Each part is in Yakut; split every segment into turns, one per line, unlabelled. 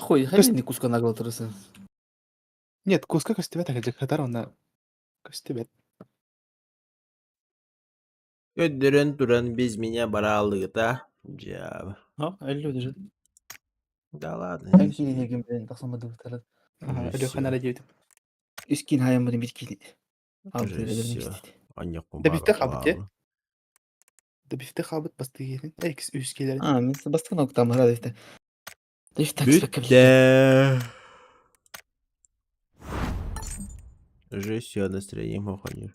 Хуй,
Көс...
хайа куска нагло тұрысын.
Нет, куска көстүбэт акадьык хатар онно көстүбэт.
Көрдөрөн туран без меня бараалыгыта. Дьаабы.
А, әлі өдежі.
Да ладно.
Эн киинин эгин билен тахсамады бутара.
Ага,
Уже
Алёха
всё.
нара диэбитим.
Үс киин хайан бuni bir киин.
Уже всё. Аньякку
Да бифте хаалбыт дии.
баар
Да бифте хаалбыт бастыы киһитин. Икс үс киилэрин.
А, мен бастан октам рада ите.
Бүттэ. Уже все, настроение мохонер.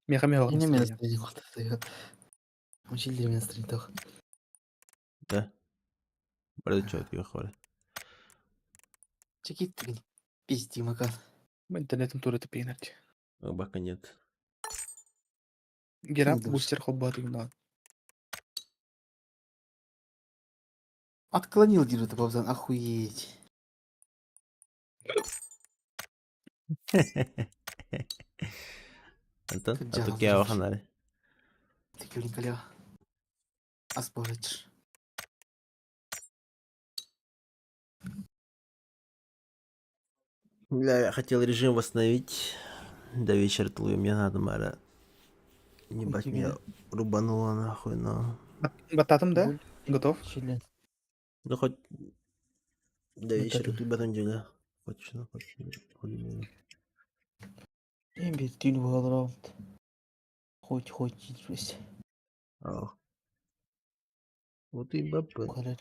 Миэхэ миэхэ
Эне мен
настроение.
настроение вақтықты. Училдер мен настроение тох.
Да. Барда чё хвалит.
Чекит тигин. Пизди макан.
Интернетим тура тупиенер.
Бака нет.
Герап
Дұрыс.
бустер холбаты гына.
Отклонил диру Бабзан, охуеть.
Антон,
Как
а
дьявол
то кеа
живешь.
ханары.
Ты кюлин калева. Аспорыч.
Бля, я хотел режим восстановить. До вечера тлую, мне надо, Мара. Ебать, меня рубануло нахуй, но...
Бататым да? Готов?
Чилен.
Ну хоть до вечера
Бататым.
ты потом дела. Хоть ну, хоть хуй.
Эм bir дүйн болар Хоть хоть жетпес.
Ау. Вот и бабы.
Қалар.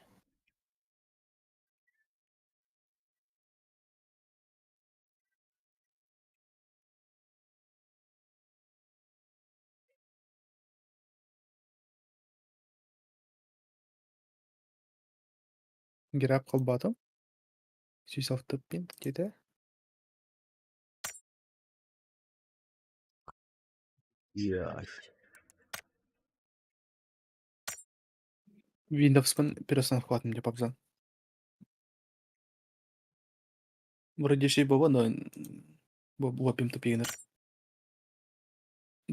Герап холбатым. Сүйсалтып где
Блядь.
Windows-пын переустановкалатым деп абзан. Вроде шей баба, но бу пим тупигенер.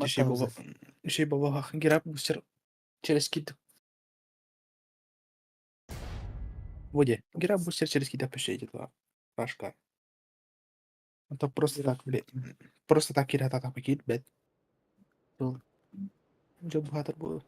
Шей баба, шей баба герап бустер через кит. Воде. Герап бустер через кит апешейди два. Рашка. А то просто так, блядь. Просто так кирата так кит, блядь.
Был.
Жо бухатыр бу.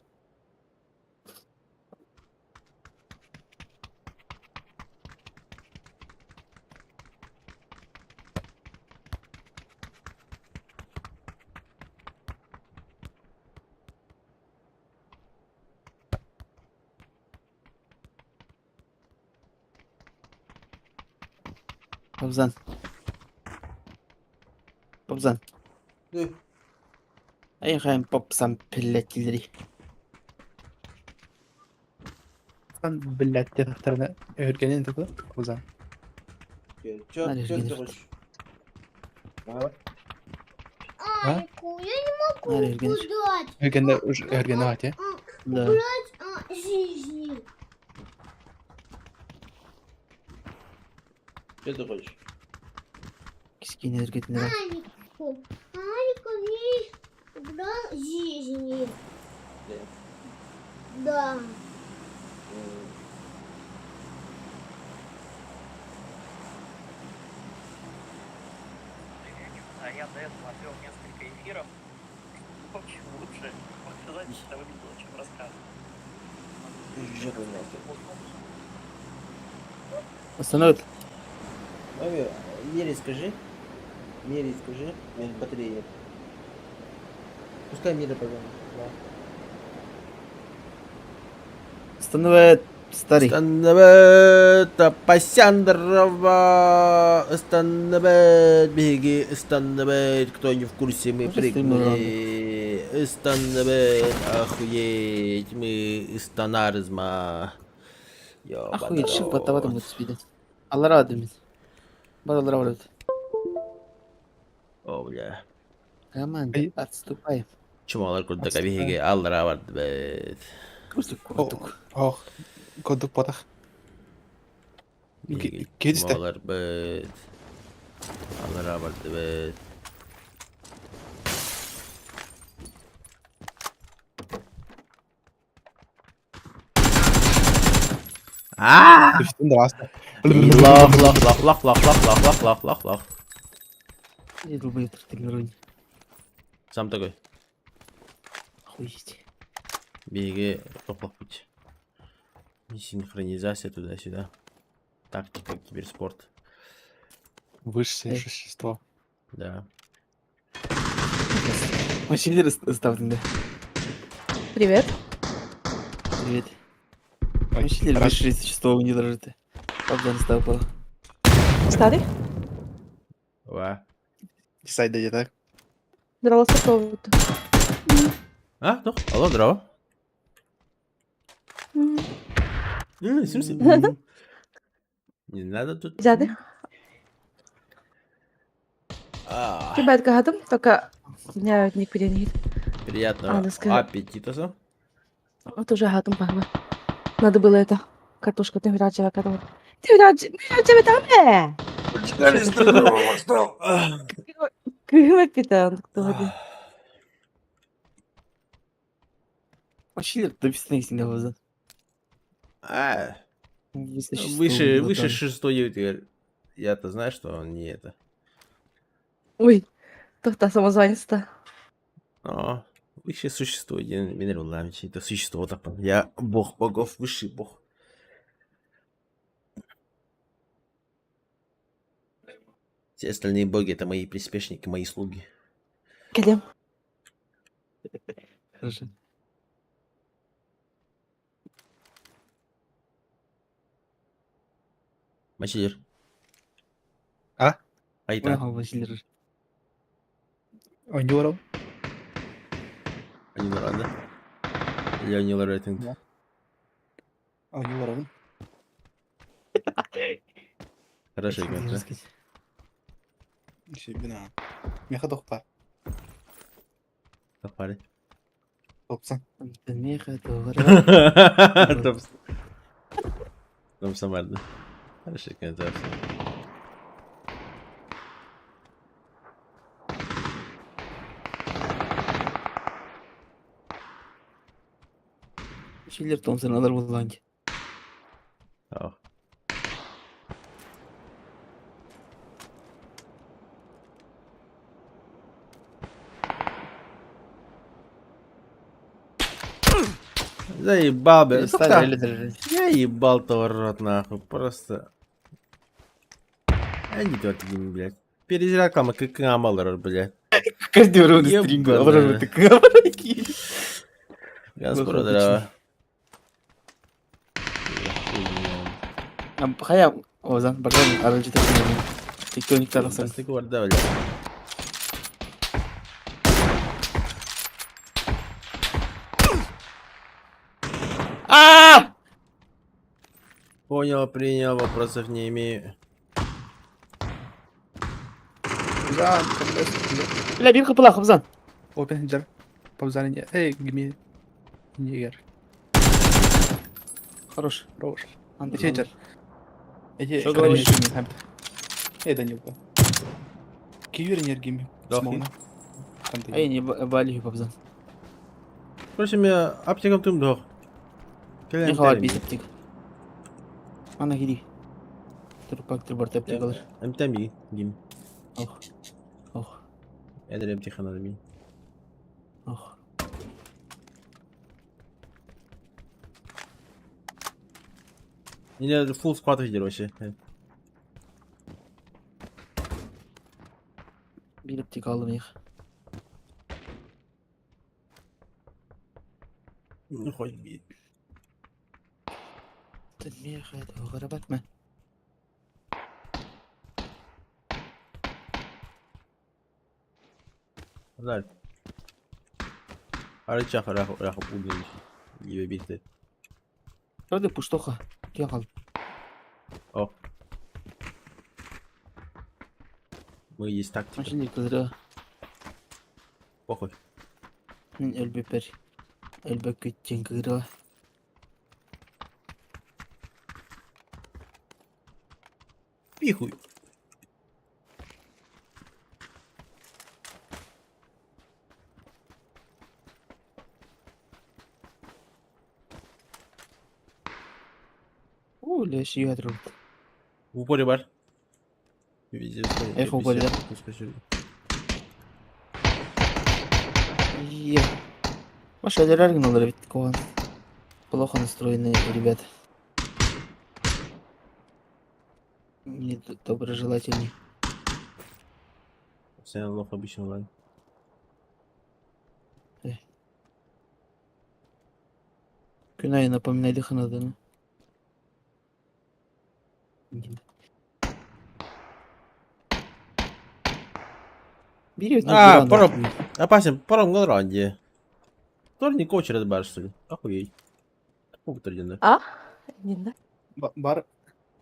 Бабзан. Бабзан. Ай хайм попсам пиллетилери.
Сан, блядь, тетахтарына өргенен тупу. Кузан.
Чё,
Надо
чё ты
же
хочешь? А?
Арику, я не могу
Надо, Евгений.
убрать.
Өргенде уже өргене ате.
Да.
Убрать а, жизни.
Чё ты хочешь?
Кискин өргетинер.
Арику. Арику не убрал жизни.
Да.
Да.
А я до этого вел несколько эфиров. В общем, лучше показать, что выглядело, чем рассказывать.
Жопу нахуй.
Остановит.
Маме, Мире скажи. Мире скажи. У меня батареи нет. Пускай Мира позвонит. Да.
Остановит. Старый.
Станнабет Пасяндрова, Станнабет, беги, Станнабет, кто не в курсе, мы
Уже стримы
прыгнули. Станнабет, охуеть, мы станарзма.
Охуеть, шиф баттабатым будет спидет. Алла радымыз. Бар алла радымыз.
О, бля.
Команда,
Ай.
отступаем.
Чумалар курдук
Отступаем.
биһиги аллара бардыбыт.
Курдук, курдук.
Ох, кодук потах.
Биһиги
Кедисте.
чумалар быт. Аллара бардыбыт. А!
Здравствуй.
Лох, лох, лох, лох, лох, лох, лох, лох, лох, лох, лох.
Не долбоёб тренирование.
Сам такой.
Охуеть.
Беги, лох, лох, путь. Синхронизация туда-сюда. Тактика, киберспорт.
Высшее существо.
Да.
Машина ставлен, да.
Привет.
Привет.
Ой,
Машина
раз.
высшее существо не дрожит. Папа стал.
Стали?
Ва.
Десайд где-то.
Драла сатовут.
А, ну, алло, здорово. В смысле? Не надо тут.
Дяды.
А,
Ребят, гадом, только меня никуда не едет.
приятного
А, доска.
аппетита.
Вот уже гадом пахло. Надо было это. Картошку ты врача, которую. Ты врач, ты там э. Кыма питан, кто воды.
Машина дописана всегда глаза.
А, выше, выше шестой теперь. Я-то знаю, что он не это.
Ой, то самозванец-то.
Но высшее существо, это существо так. Я бог богов, высший бог. Все остальные боги это мои приспешники, мои слуги.
Калем.
Хорошо.
Мачилер.
А?
Айта.
Василий.
Ойнюров.
Они рада. Или они рейтинг.
Да. Ойнюров.
Хорошо, ребята.
Бина. Меха дохпа.
Попали.
Топсан.
Меха,
Там самарда. Хорошо, ребята.
Шиллер Томпсон алар булган.
Ах. Заебал, бля. Я ебал того рот нахуй, просто. А не тот один, блядь. Перезиракама как амалар, блядь.
Каждый урон стринга, алар
Скоро здорово.
Хайа, озан, бардам, арылжы Тектоник тарахсан.
Бастык барда, блядь.
А!
Понял, принял, вопросов не имею.
Зан,
Бля, бир хапала, хабзан.
Open джар. Пабзан Эй, гми. Нигер.
Хорош.
Хорош.
Андрей.
Эти Эти
Что говоришь?
Эй, Данилка. Кивер энергиями.
Дохи.
Эй, не бали хабзан.
Короче, меня аптеком тым дох.
Не хавар бис аптек. Ана гири. Турпак турбарт аптек алар.
Эмтеми, гим.
Ох. Ох.
Эдер эмтихана мин.
Ох.
Не, фулл сквад видел вообще.
Бир аптек алдым их.
Ну хоть би.
Меха, гарабатма.
Жаль. Арычах рах рах убил. Ебите.
Правда пуштоха. Я кал.
О. Мы есть тактика.
Машина кызыра.
Похуй.
Мен өлбөпер. Өлбөк күттен кызыра.
Пихуй.
Бля, еще ядро.
В упоре бар. Везде
Эх, в упоре, да. Е. Маша, гналар ведь такого. Плохо настроенные ребята. Недоброжелательный.
Sen лох обычно ладно.
Күн айы напоминайды ханаданы. Бери
А, пора- Опасен, паром Галранди. Тоже не коуч разбар, что ли? Охуеть. Какого
А? Не знаю.
Бар.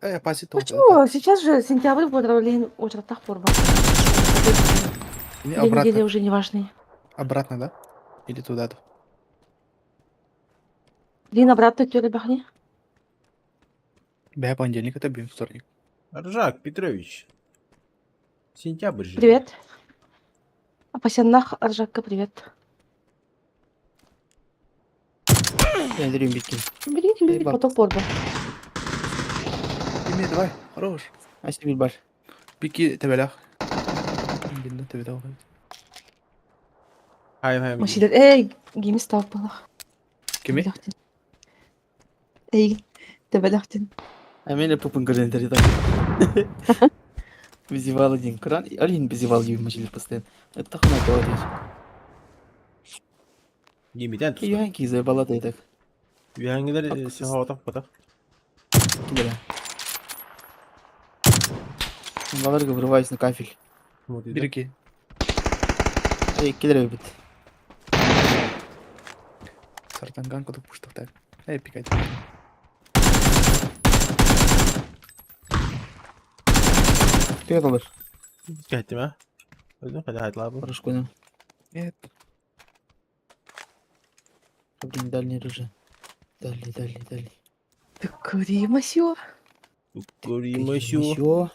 Э, паси толку.
Почему? Сейчас же сентябрь будет, лень очередах порва.
Не,
Две недели
обратно.
уже не важные.
Обратно, да? Или туда?
Лин обратно тёры бахни.
Бля, понедельник, это блин, вторник.
Ржак Петрович. Сентябрь же.
Привет. Апасяннах Аржакка, привет.
Бери,
Бери,
Эй,
поток порба.
Име, давай, хорош.
Асибил бар.
Пики тебелях. Блин, тебелях.
Хай, хай.
Машилер, эй, гимис тап балах.
Кими?
Эй, тебелахтин.
А меня пупын көрден так. Безевал один кран. Алин безевал ее мочили постоянно. Это хуйня говоришь.
Гимитен туста.
Янки заебала ты так.
Вянгилер сен хаватах потах.
Кидера. Баларга врываюсь на кафель.
Бирики.
Эй, кидера бит.
Сартанган куда пуштах так. Эй, пикать.
Ты алыр.
Кеттим а? Öldüm hadi hadi lan.
Хорошо, понял.
Нет.
Блин, дальний оружие. Дальний, дальний, дальний.
Ты масё.
Куримасю.
Ещё.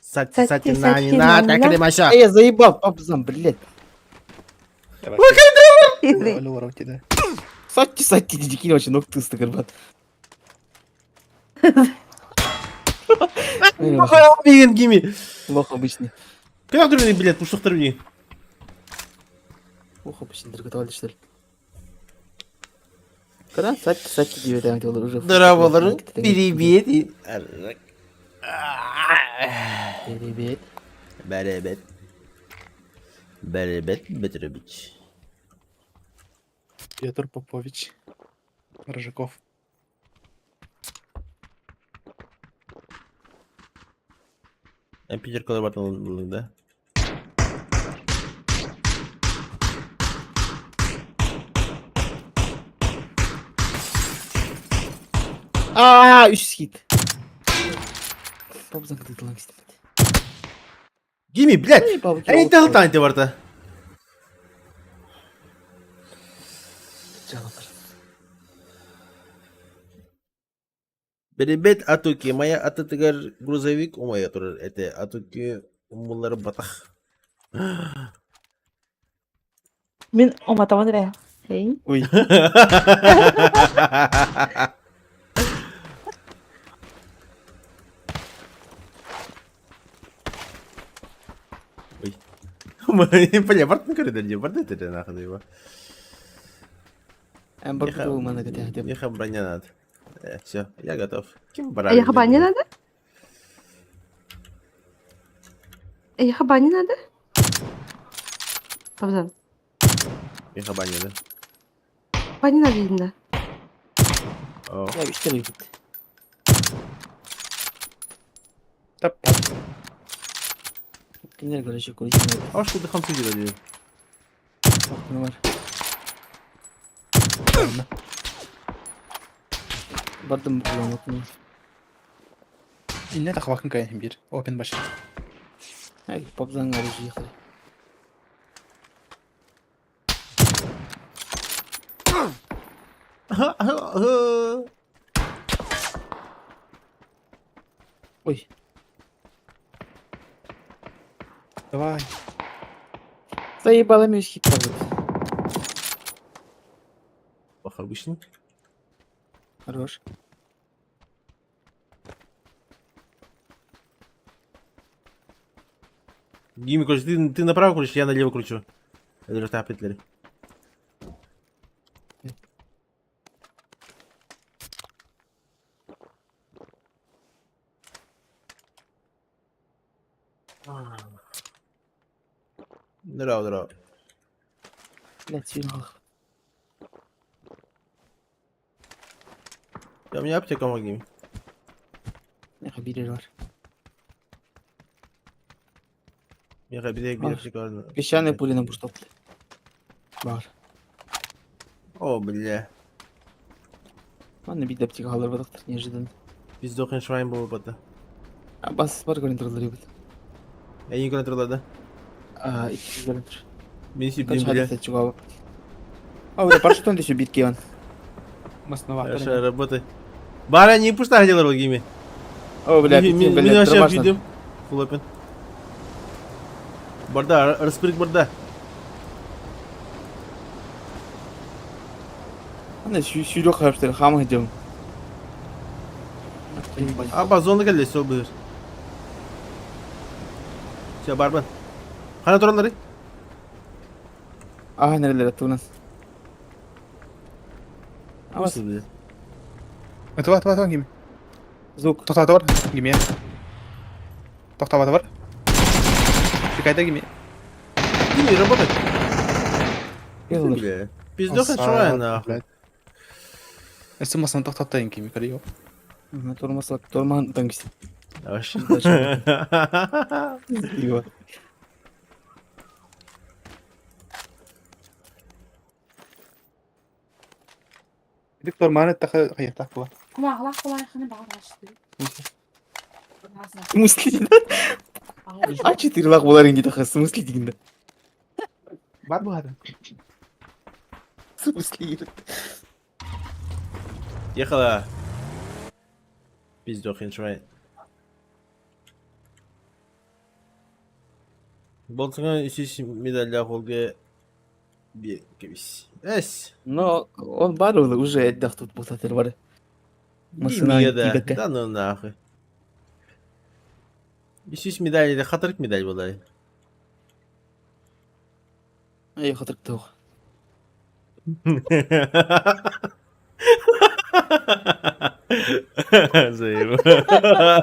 Сати сати
Сати,
на
сати,
не на
на,
так
на.
кримася.
Эй, я заебал, папзам, блядь.
Давай. да.
Сати, сати, дикий очень ног ты ребят.
Деген гими.
Плохо обычный.
Каяк дүрмени билет, пуштуктыр мени.
Плохо обычный торговали, что ли? Когда сати, сати, девять, уже.
Здраволар. Привет.
Привет.
Беребет. Беребет Петрович.
Петр Попович. Рыжаков.
Мен Питер Колобатның да.
А, үш хит. Папзан кыдылан кистемedi.
Гими, блядь. Эй, тал танте барта. Беребет атуки, моя атытыгар грузовик умая турар эте атуки умулары батах.
Мин оматаман ре. Эй.
Ой.
Ой. Бля, бартын көреді, барды өтеді нахуй его.
Эм баркуту мана кете.
Меха броня надо. Все, я готов. Ким
А я хабани надо? А я хабани надо? Павзан.
Меха баня, да?
Бани надо видно.
О.
Я үш бит.
Тап.
Кинер короче көресің.
А что ты хамсы делали?
Бар. Бардым булам.
Инне тахвакын кайын бир. Опен баш.
Ай, папзан оружие ехали. Ой,
Давай.
заебала меня хит вот.
Плохо обычно.
Хорош.
Гими, короче, ты направо кручу, я налево кручу. Өлөртааппытлары. Здорово, здорово.
Блядь, сильно.
У меня аптека могли.
Хабири бар.
Миэхэ биир
Бар.
аптека бар.
Песчаная пуля на буштопле. Бар.
О, бля.
Ладно, бит аптека халар бадактыр неожиданно.
Пиздохин швайн был бата.
А бас бар көрін тұрдыр ебіт.
Эйин көрөн туралар да.
А, икки көрін тұр.
Мин сипдим
Канча
бля.
хадис чугава. А, вот парашютон десю бит киван.
Масновато.
Хорошо, работай. Бара не пушта хотел гими.
О, бля,
Мин
бит,
мин
бля,
вообще
тормажно.
видим. Фулопин. Барда, распрыг барда.
Ана сүйрө харптер хам хадем.
Аба зона келди, сол бир. Все, барбан. Хана туралары?
А, нерелер туунас. Абас,
Бля.
Атыва, атыва, атыва, гими.
звук.
Тоқтата бар, гими. Тоқтабата бар. Пикайда гими.
Гими, работай.
Келдер.
Бля. Пиздохин швайн, нахуй.
Өстө масаны тоқтаттайын кими, көрейі.
Тормаса, торман тангис.
Вообще.
Иво.
Виктор маны тахы қайыртақ була.
Кумағылақ құлайқыны бағыр
В смысле? А четыре лах болар инги таха, в смысле дегенде?
Бар бұлады.
В смысле?
Ехала. Пиздохин швайн. Болтыңа үсіс медальда холге кебис. Эс.
Но он бар уже отдах тут бутатыр бар. Машина
Гимия да.
тибетке.
Да ну нахуй. Үсіс медаль да хатырык медаль болай.
Ай, хатырык тоқ.
Заебал. Заебал.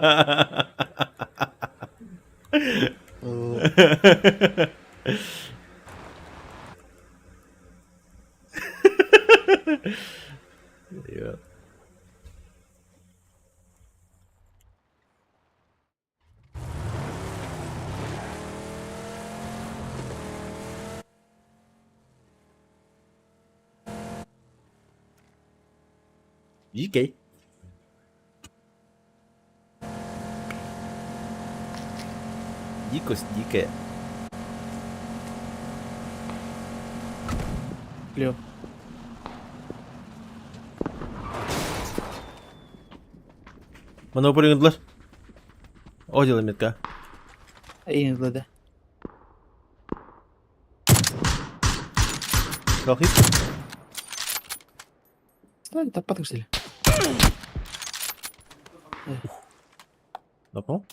Дикий. Дикость дикая.
Клево.
Монополиңдылар. О дело метка.
Ай, да.
Рахит.
Стой, таппатың что ли?
Напал?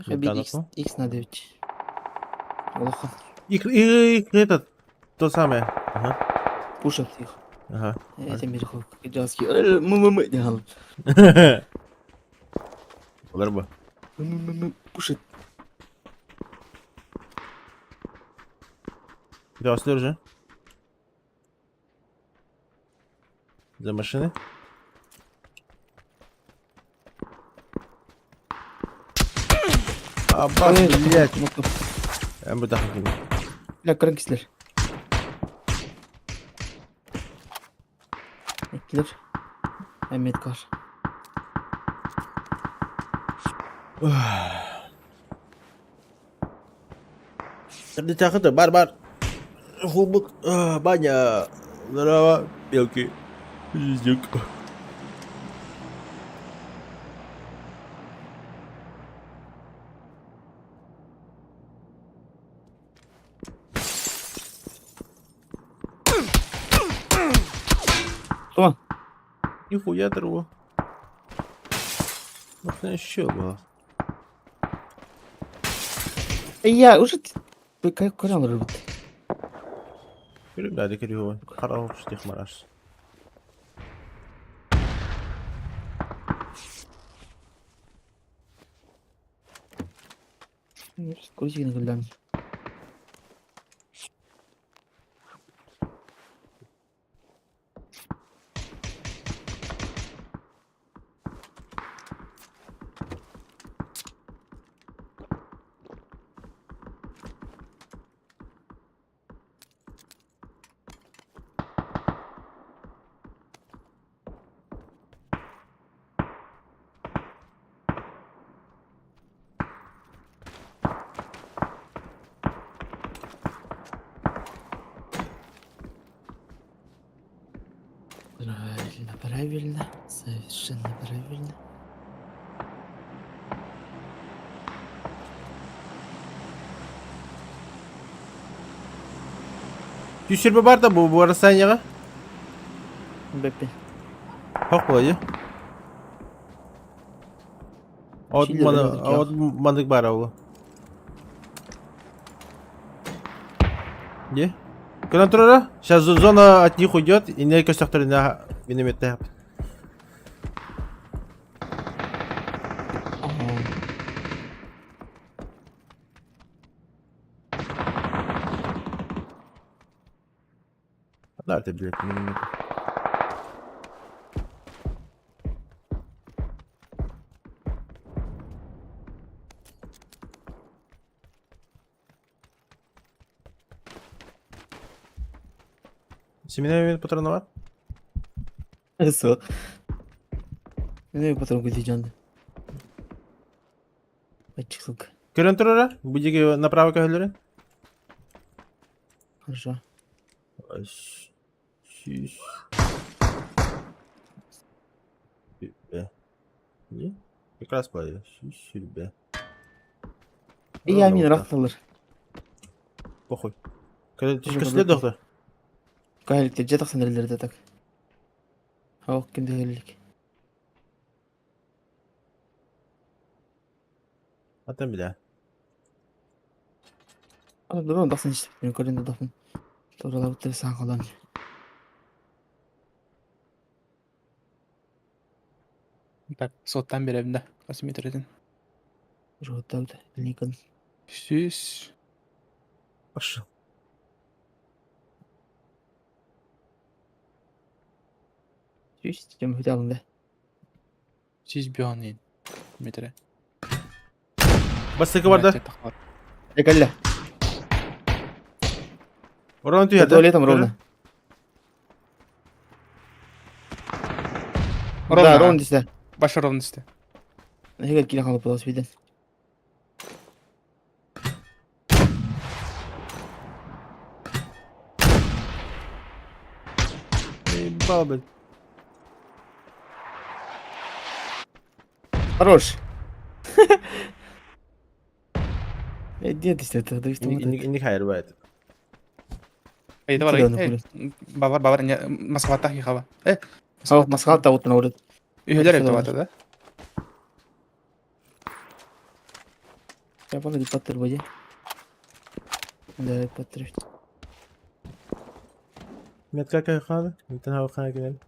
Хабид
Да,
X, X на 9. Лоха.
Их, этот, то самое. Ага.
Пушат их.
Ага.
Это Мирхов. Джалский. Мы не гал.
Олар ба.
Мы пушат.
Да, же. За машины. Аба, блядь. Я бы так не
Бля, кырын кислер. Килер. Әмет кар.
Тахыта, бар, бар. Хулбук, баня. Здорово, белки. Пиздюк.
Что?
Нихуя траву. Вот еще было.
Я уже көрөн олорбут.
Көрүм да көрү Харах штих мараш.
Көзігін күлдәм. Правильно, правильно, совершенно правильно.
Түсірбе бар да бу бу расстояниеға.
Беппе.
Хок болай. От
Чили
маны,
дөрөдүк
от мандык бар ол. Не? Контролера? Сейчас зона от них уйдет, и не костяктары на минометте. Да, ты, блядь, миномет. Семена патроны бар?
Со. Ne patron көтү Ачык сука.
Көрөн турара? Бу диги направо көһөлөрү.
Хорошо.
Сүүс. Сүрбэ. Не? Как раз былай. Сүүс сүрбэ.
Я мин рахталар.
Похуй. Көсле доктор.
Кайлыкты жатақсан эрлерде так. Ок кимде келдик.
Atan биле.
Ана дурон тахсан иштеп. Мен көрүндө тахсан. Туралар бутты саң калам.
Так, соттан беребин да. Косметрден.
Жоготабыт. Никон.
Сүүс.
Пошел.
Сүүс тем хөтө алынды.
Сүүс бионин. Метре.
Бастыкы бар да.
Экалла.
Орон түйе.
Туалетом ровно. Да, ровно десе.
Баш ровно түсті.
Эгер киле калып болос биден.
Ебал, блядь.
Хорош. Э, десе, это дойсту.
Не хайр бает.
Эй, давай. Бавар, бавар, не, Москвата хихава. Э,
Москва та вот на урыт.
Үйелер это вата, да?
Я погоди паттыр боде. Да, паттыр.
Метка кайхана? Митен хава хана кенел.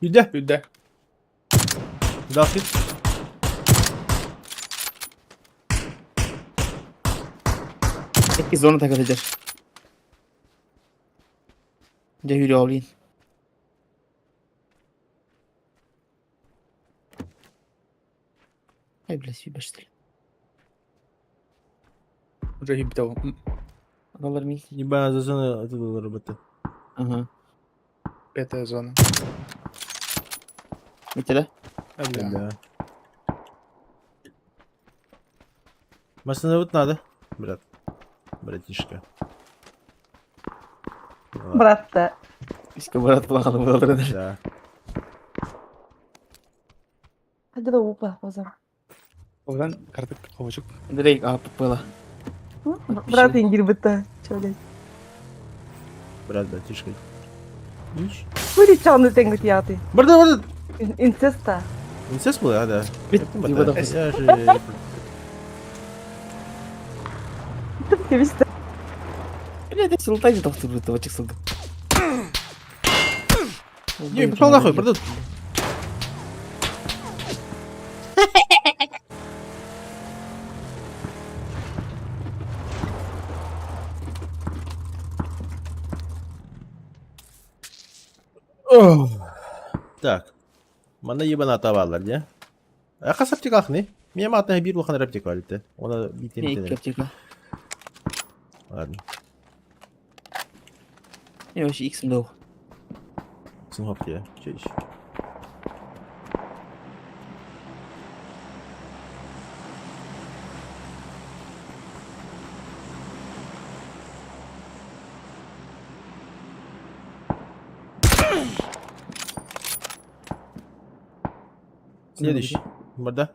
Yüde.
Үйде.
Дахит.
Эки зона так эдер. Дэ хүрэ олин. Ай, бля, сүйбәштір.
Уже хибдау.
Аналар мин.
Еба, за зона оттуда работа.
Ага.
Пятая зона.
Митеде?
Да.
Да. Машина вот надо, брат. Братишка.
Брат-то.
Иске брат плакал булалар.
Да.
Hadi da upa o zaman.
Одан картык ховочук.
Андрей, а пыла.
Брат ингир бытта. Чөле.
Брат, братишка. Ич.
Были чанны тенгут яты.
Барды, барды.
Инцеста.
Инцест был, а, да.
Бит,
Я же...
Кебисте.
Бля, сылтай же тохтур бит, вачык сылды.
Не, пошел нахуй, барды. Так. Мана ебана табалар, не? А хас аптеках не? Меня матна бир улахан аптека алты. Она битен
Не, икки аптека.
Ладно.
Не, вообще иксим дол.
Сын хопте. Чеш. Следующий. Вода.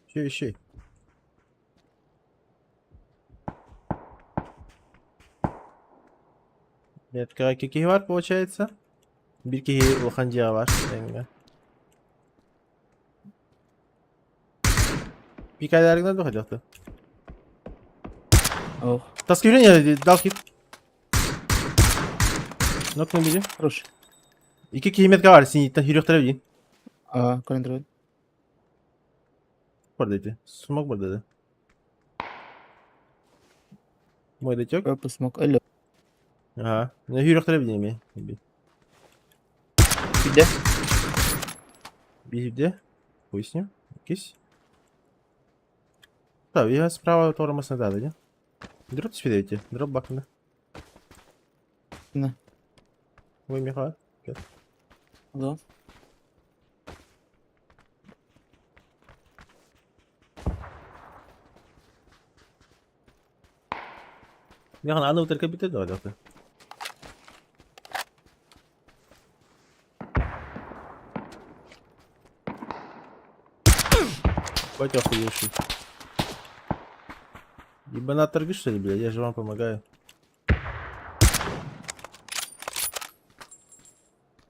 Еще, еще. Нет, какие var получается? Bir киһи улахан дьиэҕэ бар. Эҥҥэ. Пикайларыңнан да хотел.
Ох,
Таскивление дал хит. Нокнул били.
хорош.
Икки киһи метка бар, синиттен хүрүөхтэрэ билин.
А, көрөн
Бар дети. Смок бар деди. Мой датек.
Purple smoke. Алло.
Ага. Не хүрүөхтэрэ билин эми.
Биде.
Биде. Хуй с ним. Кись. Так, я справа тормоз надо, да? Дроп спидайте. Дроп бакна.
На.
Ой, Михаил.
Да.
Михан аны утырка бите да да. Батя охуевший. Ебана торги, что ли, блядь? Я же вам помогаю.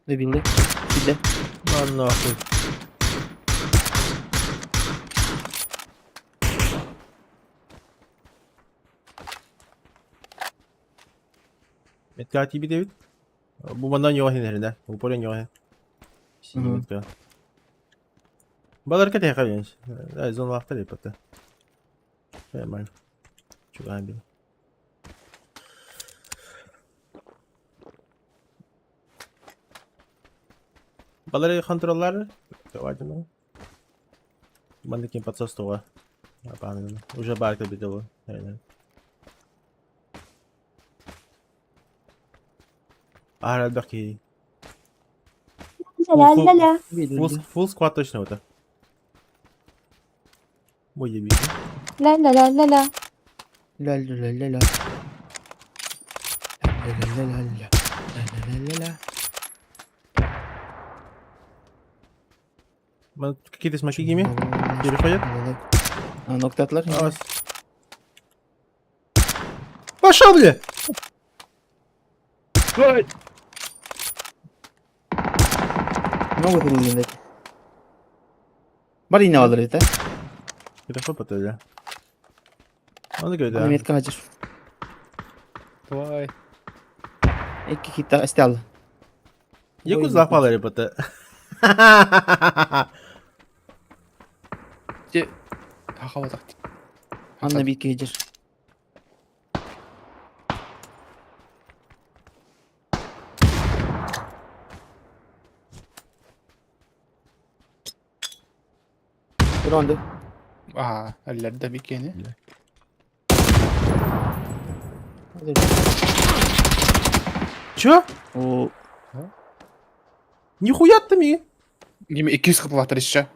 Добили. Биде.
На нахуй. Метка тебе Давид? Бу мандан йоҕа хинеринэ. Упорен йоҕа.
Мгм.
Метка. Балар кете хабенс. Да, зон вахта лепата. Нормально. Чуган бил. Балар контроллар. Давайте. Манды кем подсос туга. Уже барка битело. Аралбаки.
Ла ла ла.
Фул, фул сквад точно это. Ой, я вижу.
Ла ла ла ла ла.
Ля ля ля ля ля. Ля ля ля ля. Ля ля ля ля.
Какие-то смоки гими? Переходят?
А, ноктатлар.
А, Пошел, бля!
Много трудно дать. Бар ине алыр это.
Это что потом, да? Он говорит,
Аны
да.
метка хачыр.
Давай.
Икки хитта астал.
Якуз лапал репота.
Те. Хахава так.
Анна бир кехир. Ронды.
Аа, әлләрдә бикене.
Чё?
О,
Нихуя ты ми.
Дима 200 хапалаатар еще.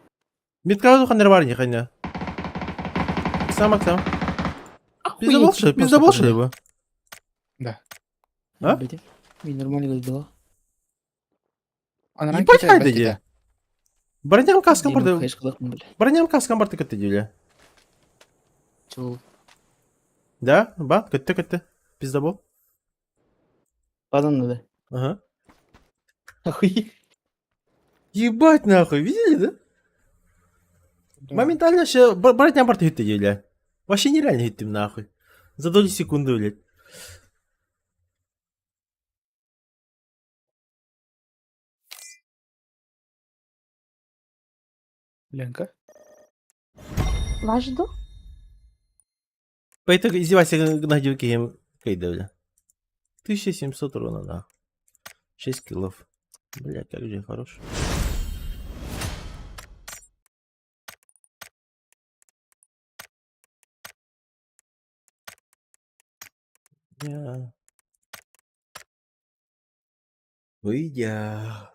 Метка ханнер бар не хайна. Сам сам.
Охуеть,
Пиздобол пиздобол что ли вы?
Да.
А?
Блядь, Мне нормально дела.
Анаран
Ебать
кете,
хайда
бэт
де.
кете.
Броням каскам
Дима,
барды.
конечно, кулак, бля.
Броням каскам барды кытты диля.
Чего?
Да? Ба, кытты кытты. Пиздобол.
Падан надо.
Ага.
Охуеть.
Ебать нахуй, видели, да?
Да.
Моментально ще броням барды хитти диля. Вообще нереально хиттим нахуй. За долю секунды, блядь.
Ленка.
Ваш ду?
Поэтому издевайся на девке кейда, бля. 1700 урона, нахуй. 6 киллов. Бля, как же я хорош. Я. Выйдя.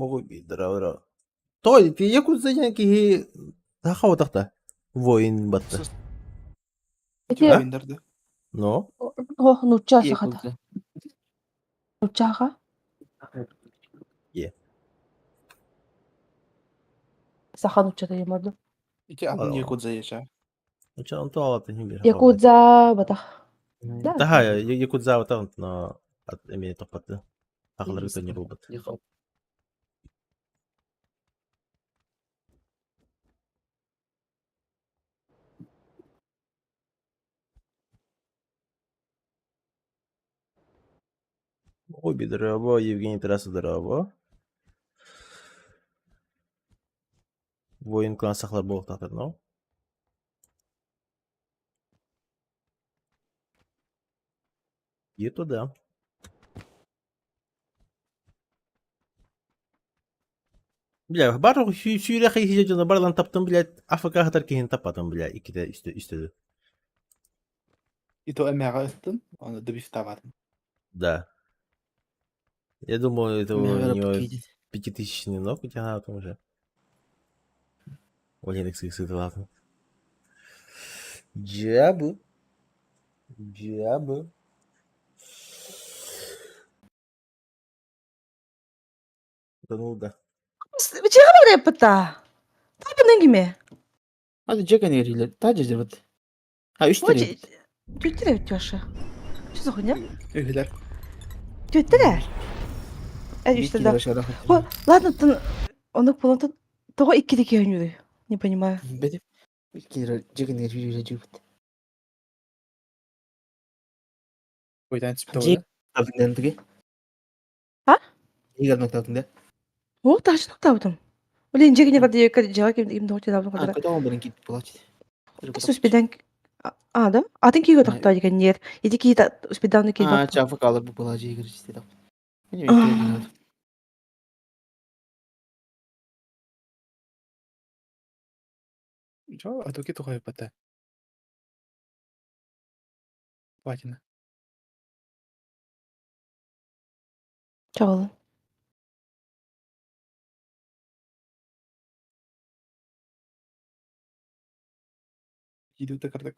Могу бить, дра. Той, ты якудза янки тахава Воин батта.
Эти
Воиндарды.
Но.
О, нучча сахата. Нуччаха?
Е.
Саха нуччата емарду.
Ити атын якудза еча.
Нучча он туалата не бир.
Якудза батах. Да.
Таха, якудза вот но эме топаты. Тахалар не робот. Обе здорово, Евгений Тарасов здорово. Воин клан сахлар бол тахтар, но. И туда. Бля, бар сүүрэ хайхи дьоно барлан таптым, блядь, АФК хатар киһин таппатым, бля, иккитэ үстэ үстэдэ.
И то эмэҕэ ыттын, оны добифтаватын.
Да. Я думаю, это у него пятитысячный ног у тебя там уже. Блин, XXX, ладно. Джабы. Джабы. Да ну да.
Чего пата? Табын киме?
Hadi Jack нерилер. Та жезер А үч тире.
Түттүрэ бүтүөшө. Что за хуйня?
Үһүлэр.
Түттүрэ. Э, үстэ да. О, Ладно, тын оны полонтон того иккидеки өнүрү. Не понимаю.
Беди. Кире Jack нерилер жибит.
Ойдан түспүтэ
Жек табын тиги.
А?
Игер мактабында.
О, ташын табдым. Блин, жегине бар диye жага ким им дохти табдым
А,
кадара.
када он берин кит булачы.
Суспидан А, да? Атын кийге тохтой деген нер. Иди ки успидан ки
А, чафы калыр бу булачы игер исте тап.
Чо, а токи тухай пата. Платина.
Чагыл.
Идут кардак.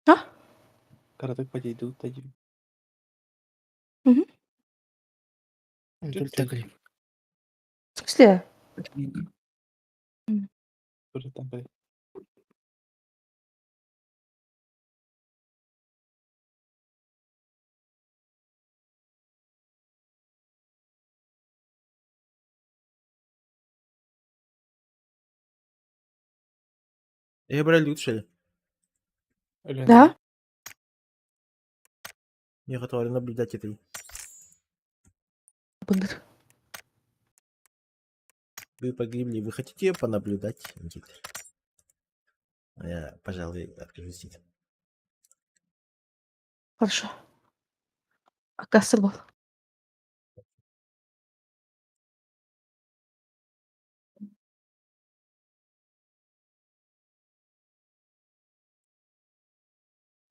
А?
Кардак подойдут, тади.
Мгм.
Только так ли.
В смысле?
Тоже там, блядь.
Я брали лучше.
Өлөн.
Да?
Я готова наблюдать это.
Бындыр.
Вы погибли. Вы хотите понаблюдать, Никита? А Я, пожалуй, откажусь.
Хорошо. Акасы был.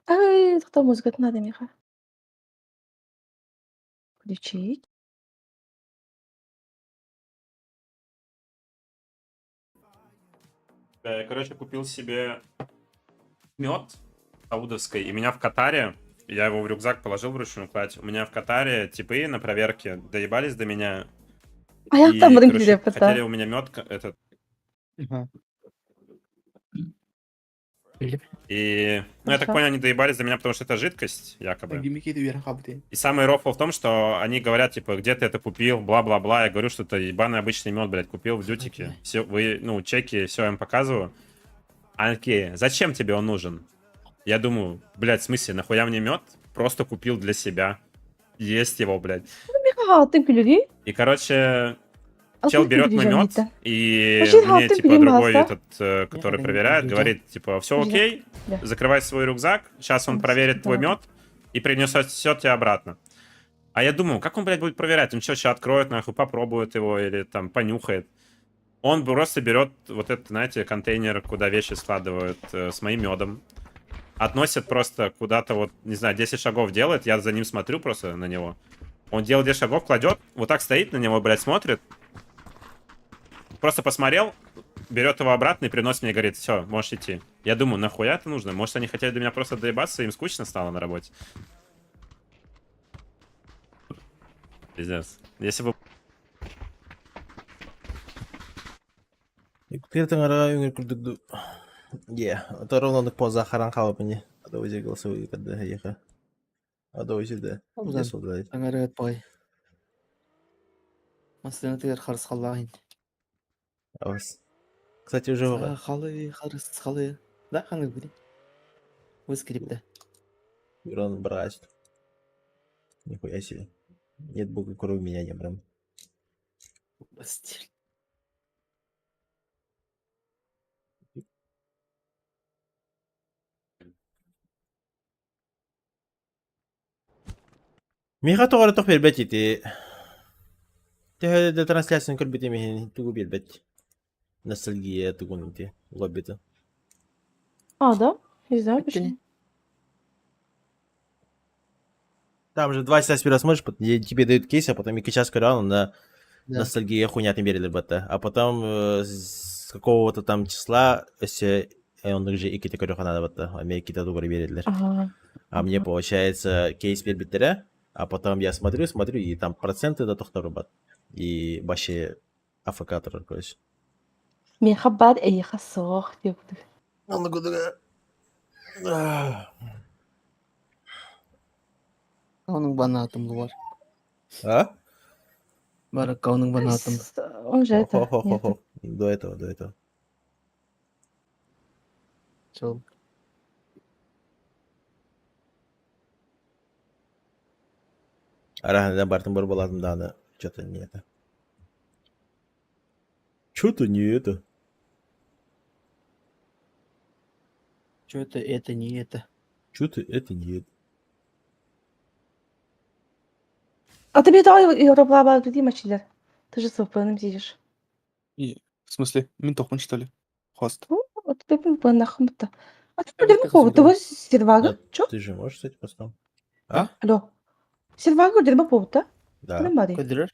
Ай. Тоқтоо музыкатын надо миэхэ. Включить.
Я, короче, купил себе мед саудовский, и меня в Катаре, я его в рюкзак положил вручную кладь, у меня в Катаре типы на проверке доебались до меня.
Аяқтан
И,
бұрын
короче,
кире бата.
хотели у меня мед этот. И, ну, я так
Хорошо.
понял, они доебались до меня, потому что это жидкость, якобы.
Гиммики үөрэн хаалбыт.
И самый рофл в том, что они говорят, типа, где ты это купил, бла-бла-бла. Я говорю, что это ебаный обычный мед, блядь, купил в дютике. Все, вы, ну, чеки, все им показываю. Они такие, зачем тебе он нужен? Я думаю, блядь, в смысле, нахуя мне мед? Просто купил для себя. Есть его, блядь.
Миэхэ хаҕаттан күлүрүй.
И, короче, чел берет мой мед, и
Вообще,
мне,
хаҕаттан
типа,
күлүм
другой
баҕаста.
этот, который
Я
проверяет,
не
говорит, типа, все
Подожди.
окей,
Да.
закрывай свой рюкзак, сейчас он
Да,
проверит твой
да.
мед и принесет все тебе обратно. А я думаю, как он, блядь, будет проверять? Он что, сейчас откроет, нахуй, попробует его или там понюхает. Он просто берет вот этот, знаете, контейнер, куда вещи складывают с моим медом. Относит просто куда-то вот, не знаю, 10 шагов делает, я за ним смотрю просто на него. Он делает 10 шагов, кладет, вот так стоит на него, блядь, смотрит. Просто посмотрел, берет его обратно и приносит мне, говорит, все, можешь идти. Я думаю, нахуя это нужно? Может, они хотели до меня просто доебаться, им скучно стало на работе. Пиздец. Если бы
Киртаҥара үҥэр курдук дуу Е, ото ровно оннук поза харан хаалбыт ини. Адовизе голосовые когда эйиэхэ. Адовизе да.
Узан.
Дьэ
Таҥарыат баҕай. Массыынатыгар харысхаллаах ин.
Абас. Кстати, уже
Халы, харысхалы. Да, ханнык били. Выскрипта.
Урон брать. Нихуя себе. Нет бога, кроме меня, не прям.
Стиль.
Миэхэ тоҕо эрэ туох биэрбэт ити. Төһө да трансляцияны көрбүтүм иһин тугу биэрбэт. Ностальгия тугун ити лоббита.
А, да? Не знаю почему.
Там же 2 часа сперва смотришь, тебе дают кейс, а потом и час көрөн на
Да.
ностальгия хуйнятын биэрэллэр батта. А потом с какого-то там числа өссө оннук же иккитэ көрүөххэ наада батта. Америкита тугары биэрэллэр.
Ага.
А мне, получается, кейс биэрбиттэрэ, а потом я смотрю, смотрю, и там проценты да тохторубат. И вообще АФК турар, короче.
Миэхэ баар эйиэхэ суох диэбит.
Кауның банатым бар.
А?
Бар кауның банатым.
Он же это. нет.
Хо-хо-хо-хо. До этого, до этого.
Чол.
Араһында бартын бар болатын да что-то не это. Что-то не это.
Что это, это не это.
Что-то это не это.
А ты мне давай Европа дии мачилер. Ты же с VPN сидишь.
И, в смысле, мин тохпун что ли? Хост.
Вот ты VPN нахмыта. А ты
Я
блин,
вот
по
так
того сервага?
Да,
Чё?
Ты же можешь стать постом? А?
Алло. Сервага дерба повода?
Да.
Куда мари?
Көдүрөр.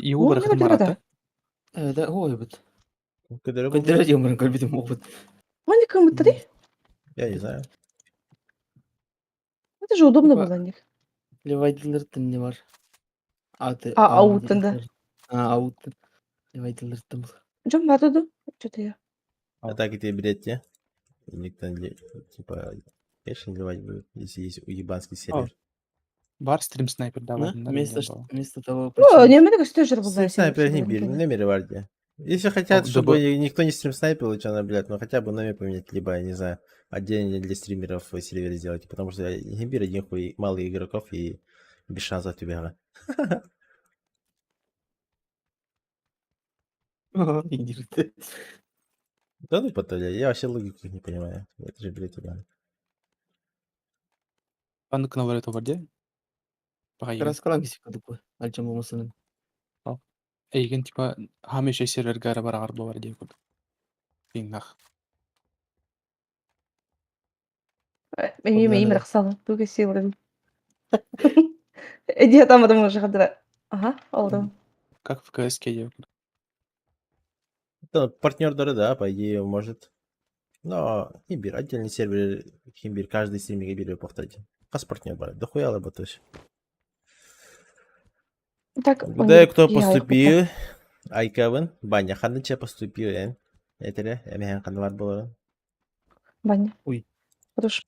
Иу
О,
барахтым
не
баратта.
Да, ой, бит.
Көдөрө был?
Көдүрөр диэн көрбүтүм опыт.
Он кому три?
Я не знаю.
Это же удобно
Типа-
было у них.
Левайдылыртын не бар. Аты.
А, ауттан, да.
А, ауттан. Левайдылыртын был.
Джон Матаду? Что-то я.
А так и тебе билет, Никто не, типа, конечно, ливать будет, если есть уебанский сервер.
Бар стрим снайпер да,
Да?
бар, да,
Вместо,
не было.
вместо того,
Ну, не, мне кажется, тоже
Стрим снайпер не били, номер варди. Если хотят,
О,
чтобы
да
никто не стрим снайпил, что она, блядь, ну хотя бы номер поменять, либо, я не знаю, отдельно для стримеров сервер сделать, потому что не один хуй мало игроков и без шансов тебя. Да ну потом, я вообще логику их не понимаю. Это же, блядь, ебаный.
Ханнык номер бар дии? Баҕайы.
Краскалан кисик кадыкы. Альчам болмасын.
Эйигин типа хамеше серверга эрэ бараҕар буолар диэн курдук. Тыыннаах.
Эмиэ мэйим рахсалын. Туга силырым. Иди там потому что хадра. Ага, олдум.
Как в КСК
Это партнердары, да, по идее, может. Но Химбир, отдельный сервер Химбир, каждый стримиге бир повторить. Хас партнер бар, дохуя работаешь.
Так,
Куда кто поступил? Айкавын, Баня, ханныча поступил, эн. Этере, эмэхэн ханнылар боларын.
Баня.
Ой.
Хорош.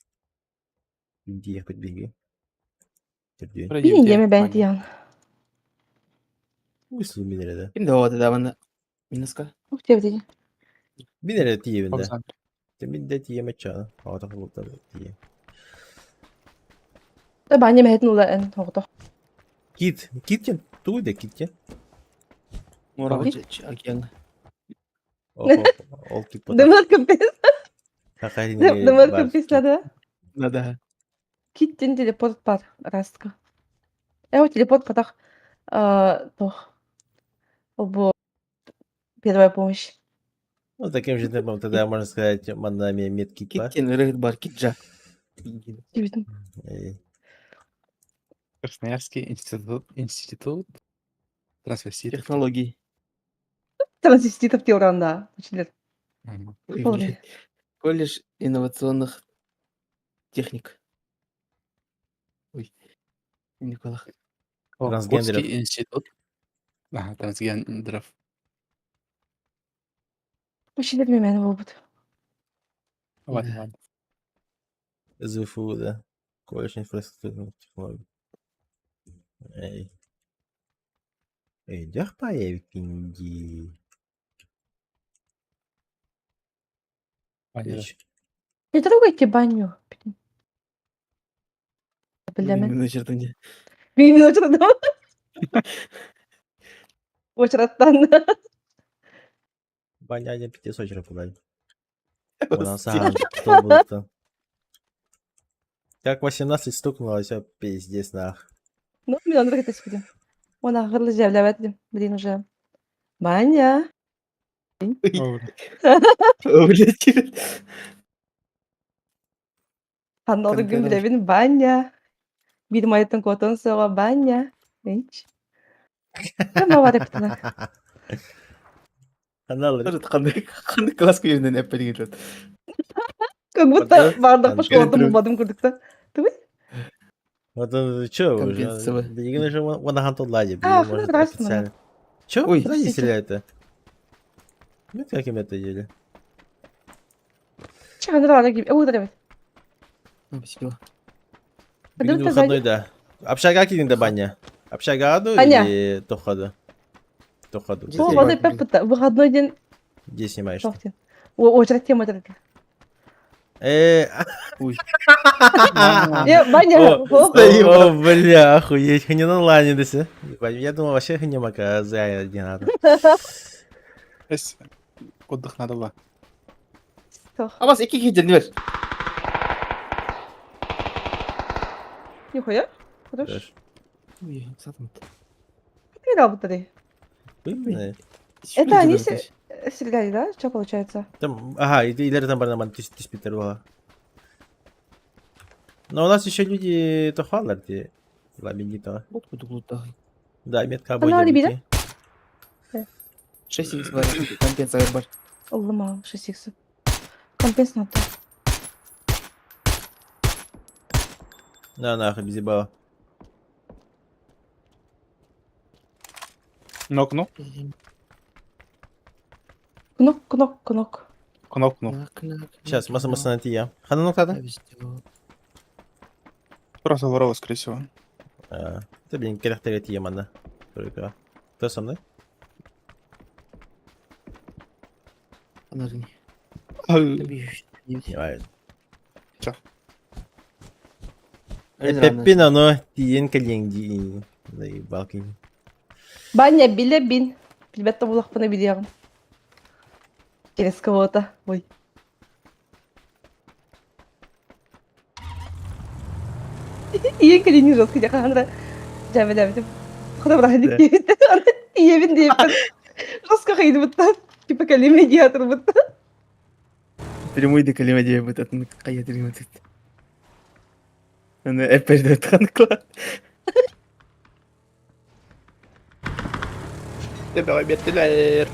Диэхпит биһиги. Төрдүөн.
Бин диэме бэйэн тиийэн.
Уйсу мин эрэ да.
Ким да да манна минуска.
Ух диэбит
Мин эрэ тиийэбин да. Мин да тиийэмэт чаана. Аҕата бултар тиийэ.
Да баня мэһэтин ула эн тоҕото.
Кит, кит диэн тугуй да кит диэн?
Муораҕа океаҥҥа.
Ол кит
Дымар кымпис. Дымар кымпис надо.
Надо.
Киттин телепорт бар растка. Э, телепорт потах тох. Бу первая помощь.
Ну, таким же темпом тогда можно сказать, манами меткит
Кит диэн ырыһыт бар, кит жа.
Красноярский институт, институт трансвеститов.
Технологий.
Трансвеститов да.
Колледж инновационных техник. Ой, Николах.
Трансгендеров.
Курский институт. Ага, трансгендеров.
Вообще мен болбут.
Ладно, ладно.
ЗФУ, да. Колледж инфраструктурных технологий. Эй. Өйдөөх паевикин дии.
Не трогайте баню. Билемен.
Мин очертан.
Мин очередом. Очераттан.
Баня не пяти сочеров подали. У нас что было-то? Как 18 стукнуло, все пиздец нах.
Ну, мен аны кетес күдем. Оны ағырлы жәбләп Блин, уже. Баня.
Блядь.
Ханналды күн билебин баня. Бир майыттын котон соға баня. Ич. Кама бар эптина.
Анал.
Қандай қандай класс көйірінен әп келген
Как будто бардық школада булбадым көрдік та. Түгел?
Вот что уже? Билигин уже ванахан толлади.
А, здравствуйте.
Чё? Ой, куда стреляют-то? Ну, как им это делали?
Че, ну
Спасибо.
Бүгүн выходной, да. Общага кидин баня. Общага аду или тоходу? Тоходу.
О, вот опять выходной день.
Где снимаешь?
Очередь тема только.
Ой.
Баня.
О, бля, охуеть. Не на лане десе. Я думал, вообще не мака за не надо.
Отдых надо было.
А вас iki хидер не бер.
Нихуя. Хорош.
Ой, сатым.
Ты работали. Это они стреляли, да? Что получается?
Там, ага, или там барнаман түспүттэр була. Но у нас еще люди то халарти. Ламинито. Да, метка
обои.
6 х бар, компенсация бар.
Аллама, 6 х. Компенс надо.
На, нахуй, без ебала.
Нок, ну.
Кнок, кнок, кнок.
Кнок, кнок.
Сейчас, масса масса найти я. Хана нок надо?
Просто ворова, скорее всего.
Это, блин, керахтер я манна. Только. Кто со мной?
Чё?
Пеппин, оно тиен калиен Заебалки.
Баня, биле бин. Билбетте булахпына билиягым. Через кого-то. Ой. Иен калиен жестко жаканра. Жабы Худа брахник диэбит. Иебин диэбит. Жестко хайдыбыттан. Типа калимедиатор бытта.
Прямой до калимедия быт. Кая Аны эппэрдэ ханыкла.
Төбөҕө биэрдилэр.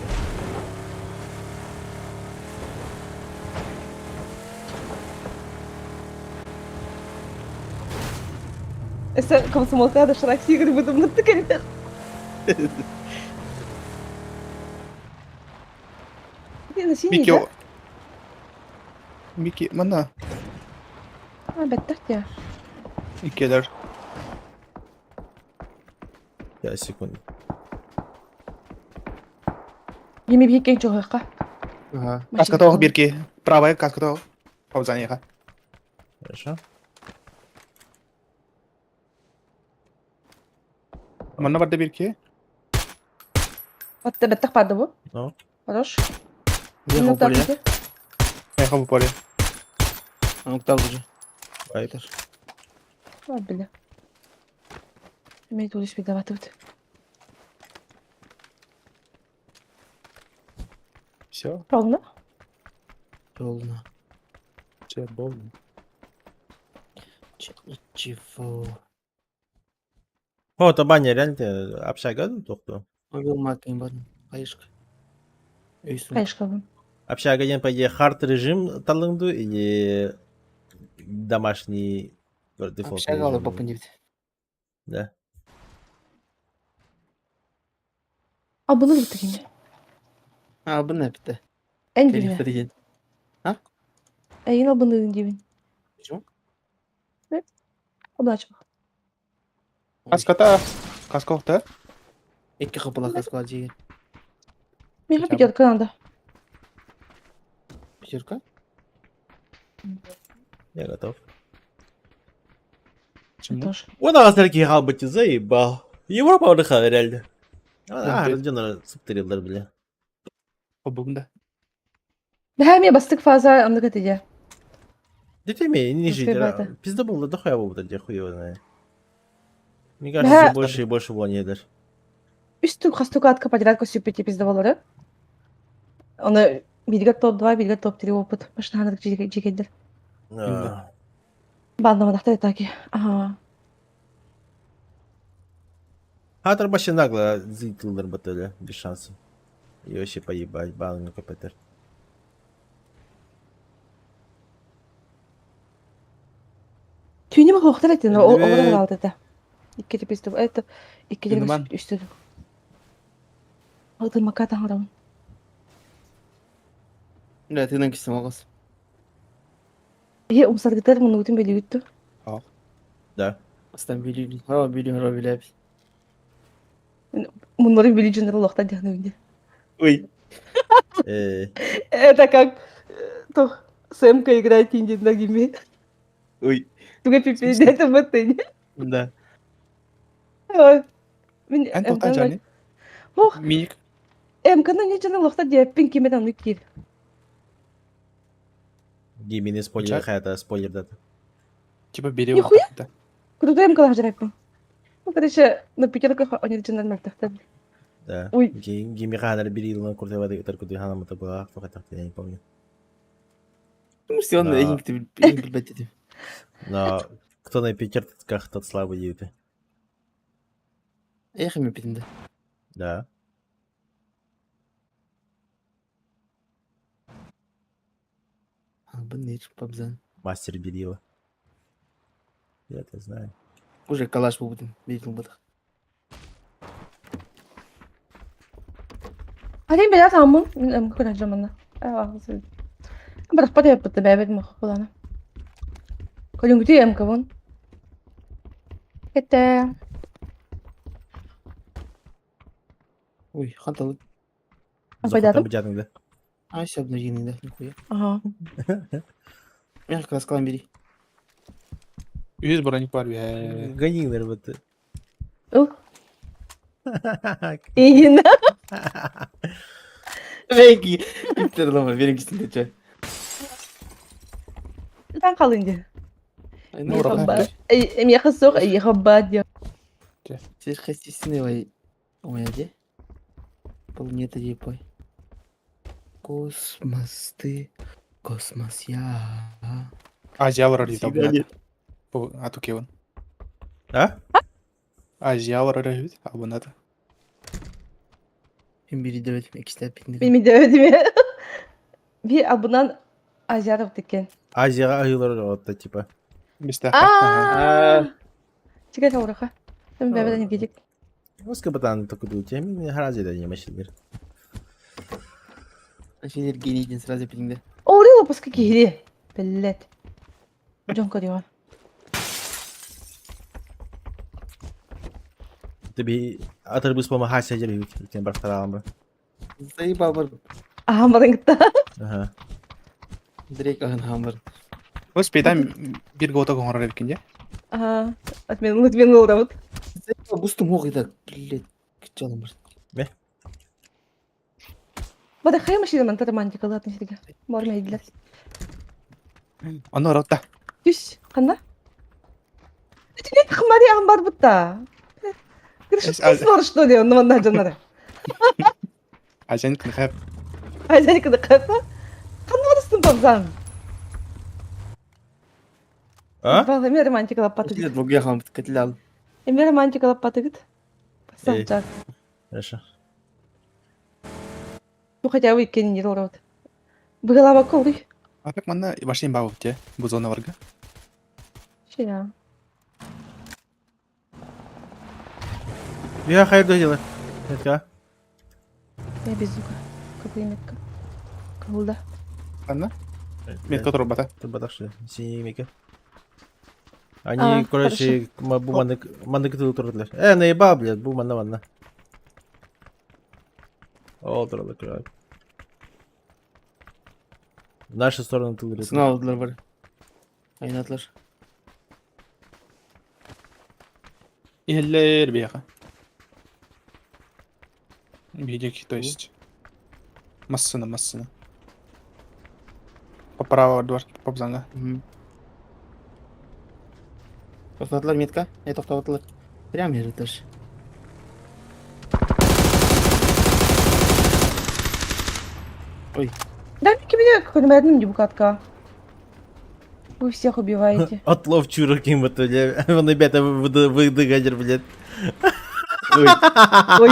Өссө комсомолка доширак сиигир бытыммытты кэлбит.
Микки, Микки, манна.
А, бэттэх дии.
Иккилэр.
5 секунд.
Еми биһиккин чуһуохха.
Ага. Каскатоох бирки. Правая каскатоох. Паузаниха.
Хорошо.
Манна барда бирки.
Отта бэттэх барды бу.
Ну.
Хорош.
Ехал в поле.
Ехал в поле.
Он уктал уже.
Вайп.
А, бля. Имеет улич видоватывать.
Все.
Ровно?
Полно.
Все, полно.
Ничего.
О, табаня, реально ты общага тоқту.
Мобил макин бар. Кайышка. Өйсүн.
Кайышкабын.
Общага один, по идее, хард режим талыңду или домашний дефолт
Общага алып
режим?
бапын дейт.
Да.
А bunu bitireyim.
А, бу не битте.
Эн билме.
Телефон
Эйин албынын дибин.
Почему?
Облачма.
Каската. Каскоохта.
Икки капыла каскала жеген.
Меха пятерка надо.
Пятерка?
Я готов.
Почему?
Тоже.
Он ағасар қалбыты заебал. Европа отдыхала реально.
Да,
А,
ты-
родионы сыптырилар, бля.
Обугда.
Бэхэ ми бастык фаза аннык этиде.
Да ты мне не жить.
Ребята.
Пизда было, да хуя было, где хуй его знает. Мне кажется,
Да.
все больше и больше было
Үстүк хастука атка подрядка сүппүт пиздавалары. Оны билгер топ-2, билгер топ-3 опыт. Машинанык жегендер. Баннамадахта таки. Ага.
Хатер вообще нагло зитылдар батыля, без шансов. И вообще поебать, бан КПТ.
Түйнеме хоқтар этин, ол
Элбек.
олар алды да. Икки пизде. Это икки
Түйнеман.
үстү. Алды маката харам.
Бля, тынан кистем агас.
Е умсаргытар муну үтүн белүттү.
Да.
Астан билим. Хара билим, хара билем.
Муннары били жыныр лохта дяны.
Ой.
Это как то Сэмка играет инди на гиме.
Ой.
Туга пипи это баттын.
Да.
Ой. Мин
Эн тоқтан жаны.
Ох,
Миник.
МКны не жана лохта деппин киме там кир.
Геймины спойлер,
Чак.
это спойлер дата.
Типа бери
Нихуя.
да.
Крутой МК лахжараппин. Ну, короче, на пятерках они жана мертвых.
Да.
Ой.
Гейми ханар бери, куртай воды, только ты ханам это была, я не помню.
Ну, все, он
Да.
эйинг билбет этим.
Но кто на пятерках, тот слабый дейді.
Эх, мен битинде.
Да.
А, бу не пабзан.
Мастер Берила. Я это знаю.
Уже калаш бу бутын. Билим бутых.
Алин бәлә тамым. Мин МК күрә жамана. Бірақ пат япты бәбет мах буланы. Көлүнгүтү МК бун. Кетте.
Ой, ханталы.
Пайдадым?
Бужадың да.
А, все, обнаружение, да, нихуя.
Ага.
Мен как раз калам бери.
Үз броник бар бе.
Ганинер вот.
Ух. Ийин.
Бенки. Иттерлама, берин кистин дече.
Тан калынды.
Ну, рахмет.
Эми хасок, эй хаббат я.
Сверхъестественный ой. Ой, а где? Планета Епой. Космос ты, космос я.
Азиялар дейді.
Всегда нет.
Бу Атукевын.
А?
Азия олорор эбит, абонат.
Мин бири дөбөтүм, иккистэп битинде.
Мин дөбөтүм. Бир абынан Азияров дикен.
Азияға аһыылар отта типа.
Бистэ.
Аа. Чигер аураха. Мен бэбэден гидик.
Оска батан токудуу мен харазида не машилер.
Машилер генийден сразу битинде.
Орило паска киһири. Блять. Дьон көрүөҕэ.
Тебе атырбыс по махася жер кен барктараан ба.
Заебал бар.
Аһан баран кытта.
Ага.
Дрейк аһын хаан бар.
Успейтан бир гота оҥорор эбиккин дии.
Аа, отмен отмен олоробут.
Заебал бустум хоқ итак. Блять. Кычалым бар.
Бада хайа машина манта романтикалаатын сиргэ. Бар мэйдилэр.
Ону оротта.
Түс, ханна? Итинник хмари ахан барбыт да.
Эс-
Крышыт что ли, онно манна дьоннора.
Азияны кыныхап.
Айзани кыдыкката. Ханна барыстын бабзан.
А?
Бала эме романтикалаппатыгыт.
Блять, бугуя хаан бит кэтил ал.
Эме романтикалаппатыгыт.
Эй.
Санчар.
Хорошо.
Ну хотя бы иккенин олоробут. Быгалабакка олуй.
А так манна башин бабып те. Бу зона барга.
Шия.
Я хайду дела. Это.
Я без звука. Какой метка? Кылда.
Анна? Метка турбата.
Турбатах что ли? Синий мека. Они,
А,
короче, бу маннык маннык тыл турдулар. Э, наеба, блядь, бу манна манна. Ол туралы короче. В нашу сторону тыл идут.
Сына алдылар бар. Айнатылар.
Иһэллэр биэхэ. Биһиги, то есть. Массына, массына. Поправа двор, попзанга.
Тоқтатылар метка. Не тоқтатылар. Прям жерде.
Да, кимне көрмәдем дебукатка. Вы всех убиваете.
Отлов чурок им это, бля. Вон, ребята, выдыгадер, блядь.
Ой.
Ой.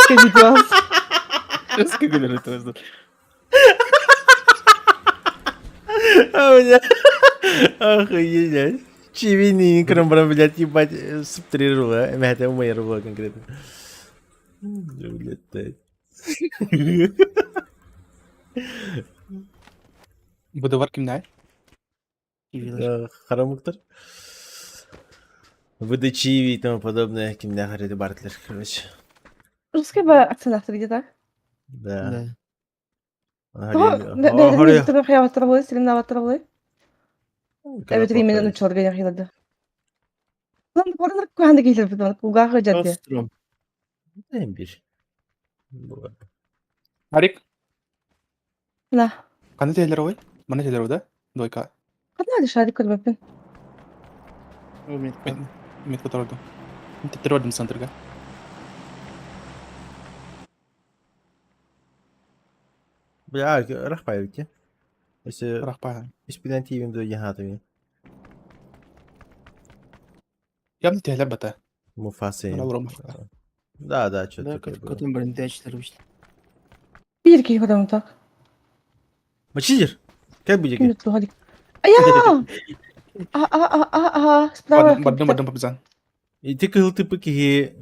Скажите вас.
Сколько это
А, бля. Охуеть, блядь. Чивини, кромбра, блядь, ебать, субтрирула. Это моя рула конкретно. Блядь, да.
Быдывар кимнай?
Харамуктар. Выдачи и тому подобное, кимдә харит бартлер, короче.
Русский ба акцент автор где-то.
Да.
Да.
То бэйэтин Эбэтэр именно нууччаларга диэн Лан корнер куһааны киһилэрбит кулгаах ыдьарды.
Остром.
Бир.
Арик,
На.
ханна телер ой? Мана телер да? Двойка.
Ханна шарик көрбөппүн.
О, метка.
Метка турду. Теттердим центрга.
Бля, рахпай Если
Рахпа.
испинантивим до ягатами.
Явно телер бата.
Муфасы.
Мана уром.
Да, да, что-то
Да,
такое было.
көтөн барын дәчләр бит.
Биир киһи көрөмүн так.
Мачидер? Как будет?
Ким туһадик. Ая! А а а а а справа.
Бардым, бардым попзан.
И ты кыл ты пыки.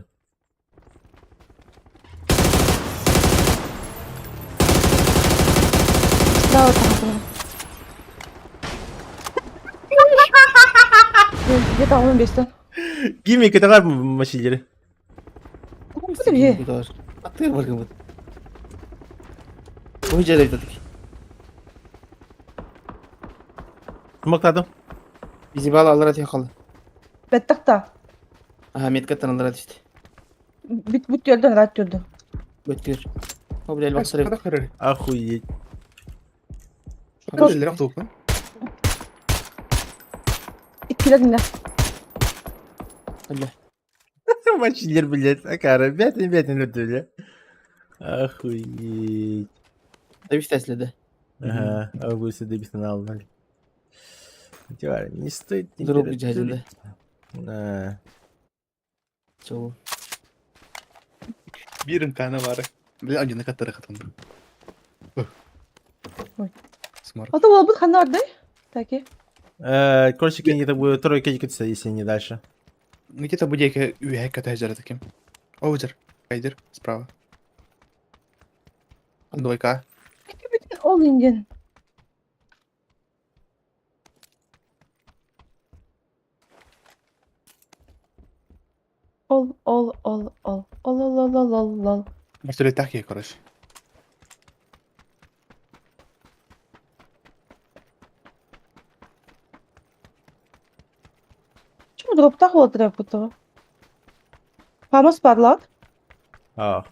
Справа там. Где-то он бестен.
Кими кытагар мачидер.
Куда бе?
Атыр бар кем. Ой, жерде айтат.
Мактадым.
Бизи бала алар ати калды.
Беттак та.
Аха, меткаттан алар ати.
Бит бут түрдөн рат түрдө.
Бөткөр. О, блядь, баксыр.
Када көрөр.
Охуеть.
Када телер актуу.
Иккилер
Бля.
Мачидер, блядь. Акара, бятин, бятин, бля. Охуеть.
Да бит тәследе.
Ага, август дебисен алды. Дивар, не стоит
Дроп дядя,
температурить. Да.
Чего?
Биир мканы бары. Бля, один каттары хатынды.
Ой.
Смарт.
А то буолбут ханна бардый? Таки.
Короче, где-то будет тройка кикаться, если не дальше.
Где-то будеке үһэ көтө таким. Оузер. Кайдер. Справа. Двойка.
Ол индин. Ол, ол, ол, ол. Ол, ол, ол, ол, ол, ол.
Вертолеттах я, короче.
Почему дроптах вот будто? Фамос падлат?
А,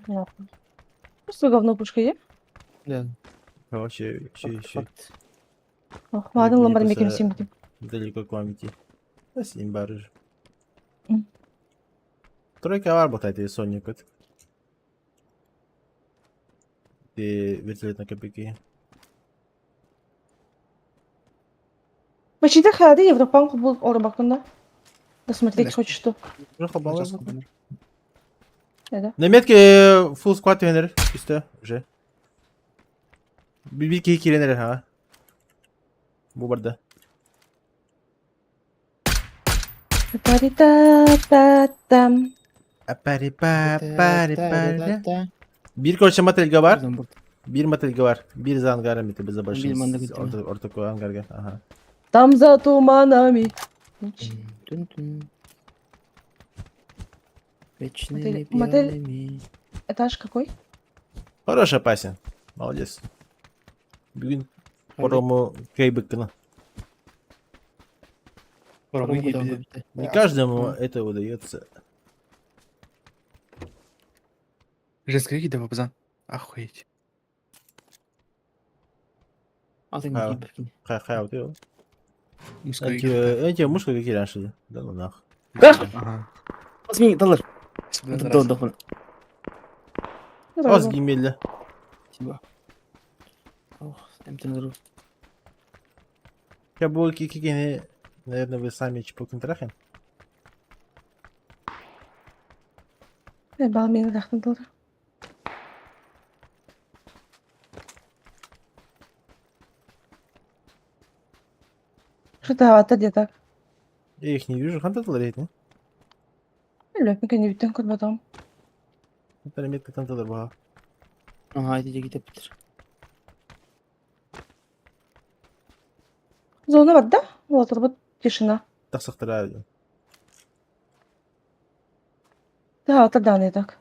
Нахуй. Просто говно пушка е.
Да.
вообще, вообще,
Факт,
еще
факт.
Ох, мадам
Мне
ламбар
просто
мекем симки.
далеко к вам идти. Да с ним барыш.
М.
Тройка работает и Соник вот. Ты вертолет на КПК.
Мачида хады Европан кубул орбакында. Досмотреть
Да.
хоть что. Да.
На метке full squad тренер. Üstü. Уже. Bir iki iki ha. Bu barda.
Та-та-та-там.
Апари па пари пари. Bir короче мотельга var. Bir мотельга var. Bir за ангаром это за большим.
Bir манда gitti.
Orta, orta ангарга. Ага.
Там за туманами.
Тун-тун. Вечными
Мотель- мотель-
пьяными.
Этаж какой?
Хороший пасин. Молодец. Бүгін Порому Кейбеккена.
Пробуй
Пробу
не
да,
Не каждому это удается.
Жестко да бабзан. Охуеть.
А ты
А.
не гибкий.
Ха ха вот его.
Мужской.
Эти эти мушка какие раньше. Да ну нах.
Ага.
Возьми доллар.
Блин,
Дон, дон.
Аз гимелли.
Спасибо. Ох, МТ-02.
Я был кикини, наверное, вы сами чпокин трахин.
Бал мені рахмет. Что это где так?
Я их не вижу. Ханта таларит, не?
Лөпмекен бүтән көрбөтөм.
Это метка там талар баха.
Ага, это где Питер.
Зона бар да? Вот тишина.
Тахсахтара.
Да, вот тогда не так.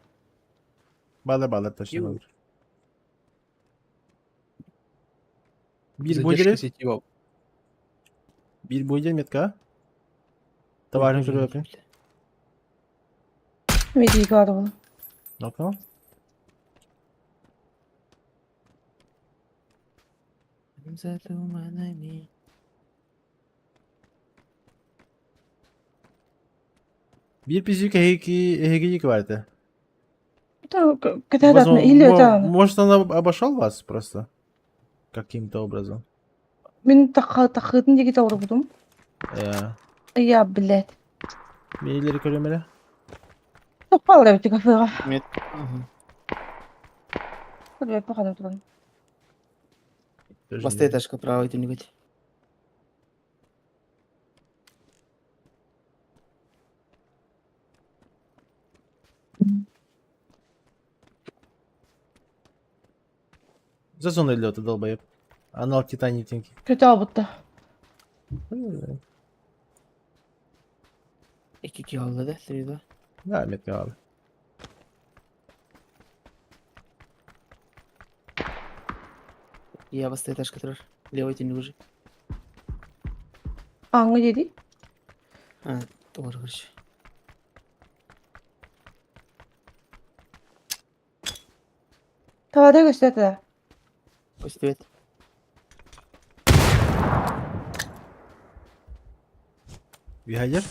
Бала бала точно.
Ю.
бар. Bir
Задержка
бойдер,
сети, вау.
bir бойдер метка. Товарищ көрөпүн.
Медига бар бұл.
Ну-ка.
За туманами.
Bir пизюк эки эки бар
Кытайда или это
Может, он обошел вас просто? Каким-то образом.
Мин тахытын диги тавры будум. Я, блядь.
Мейлери көрөмеле.
Топал да бит кафега.
Мет. Ага.
Көрбөй паханып турган.
Тоже
Баста
не-
этажка правый где-нибудь.
За зоной лета, долбоеб. Анал Титаник тенки.
Көтө албытта.
Iki iki aldı да, три два.
Да, метка алды.
Я баста этажка турар. Левый тени уже.
Аңы деди.
А, тоже короче.
Тавада көстөтө да.
Пусть привет.
Бихайдер?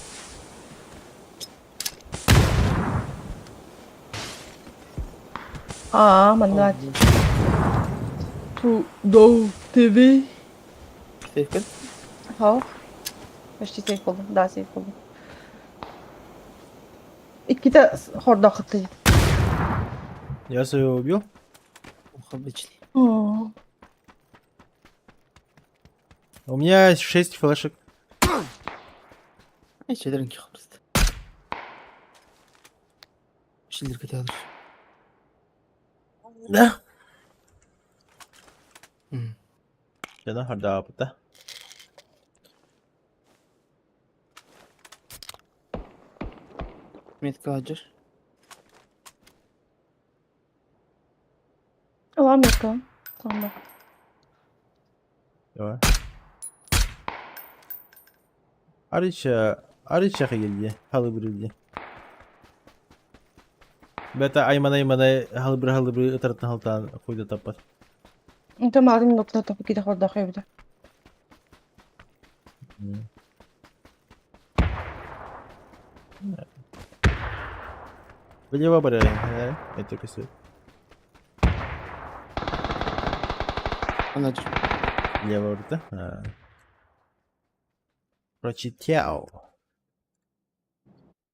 А, мандат. Ту до ТВ.
Сейф.
Хау. Почти сейф болдум. Да, сейф болдум. Иккитэ хордоох кыттый.
Я своего убил?
Обычный.
О,
У меня 6 флешек.
Ай, чедеринки просто. Шилдер кетелер.
Да.
М.
Я харда да.
Метка аджар.
Ла метка. Там
Давай. Арича, Арича хагилди, халыбырилди. Бета аймана аймана халыбыр халыбыр ытартан халтан хуйда таппат.
Инте маарин нотна тапы ките хордоох эбитэ.
Влево барай, это косу.
Анаджар.
Лево рта. Прочитал.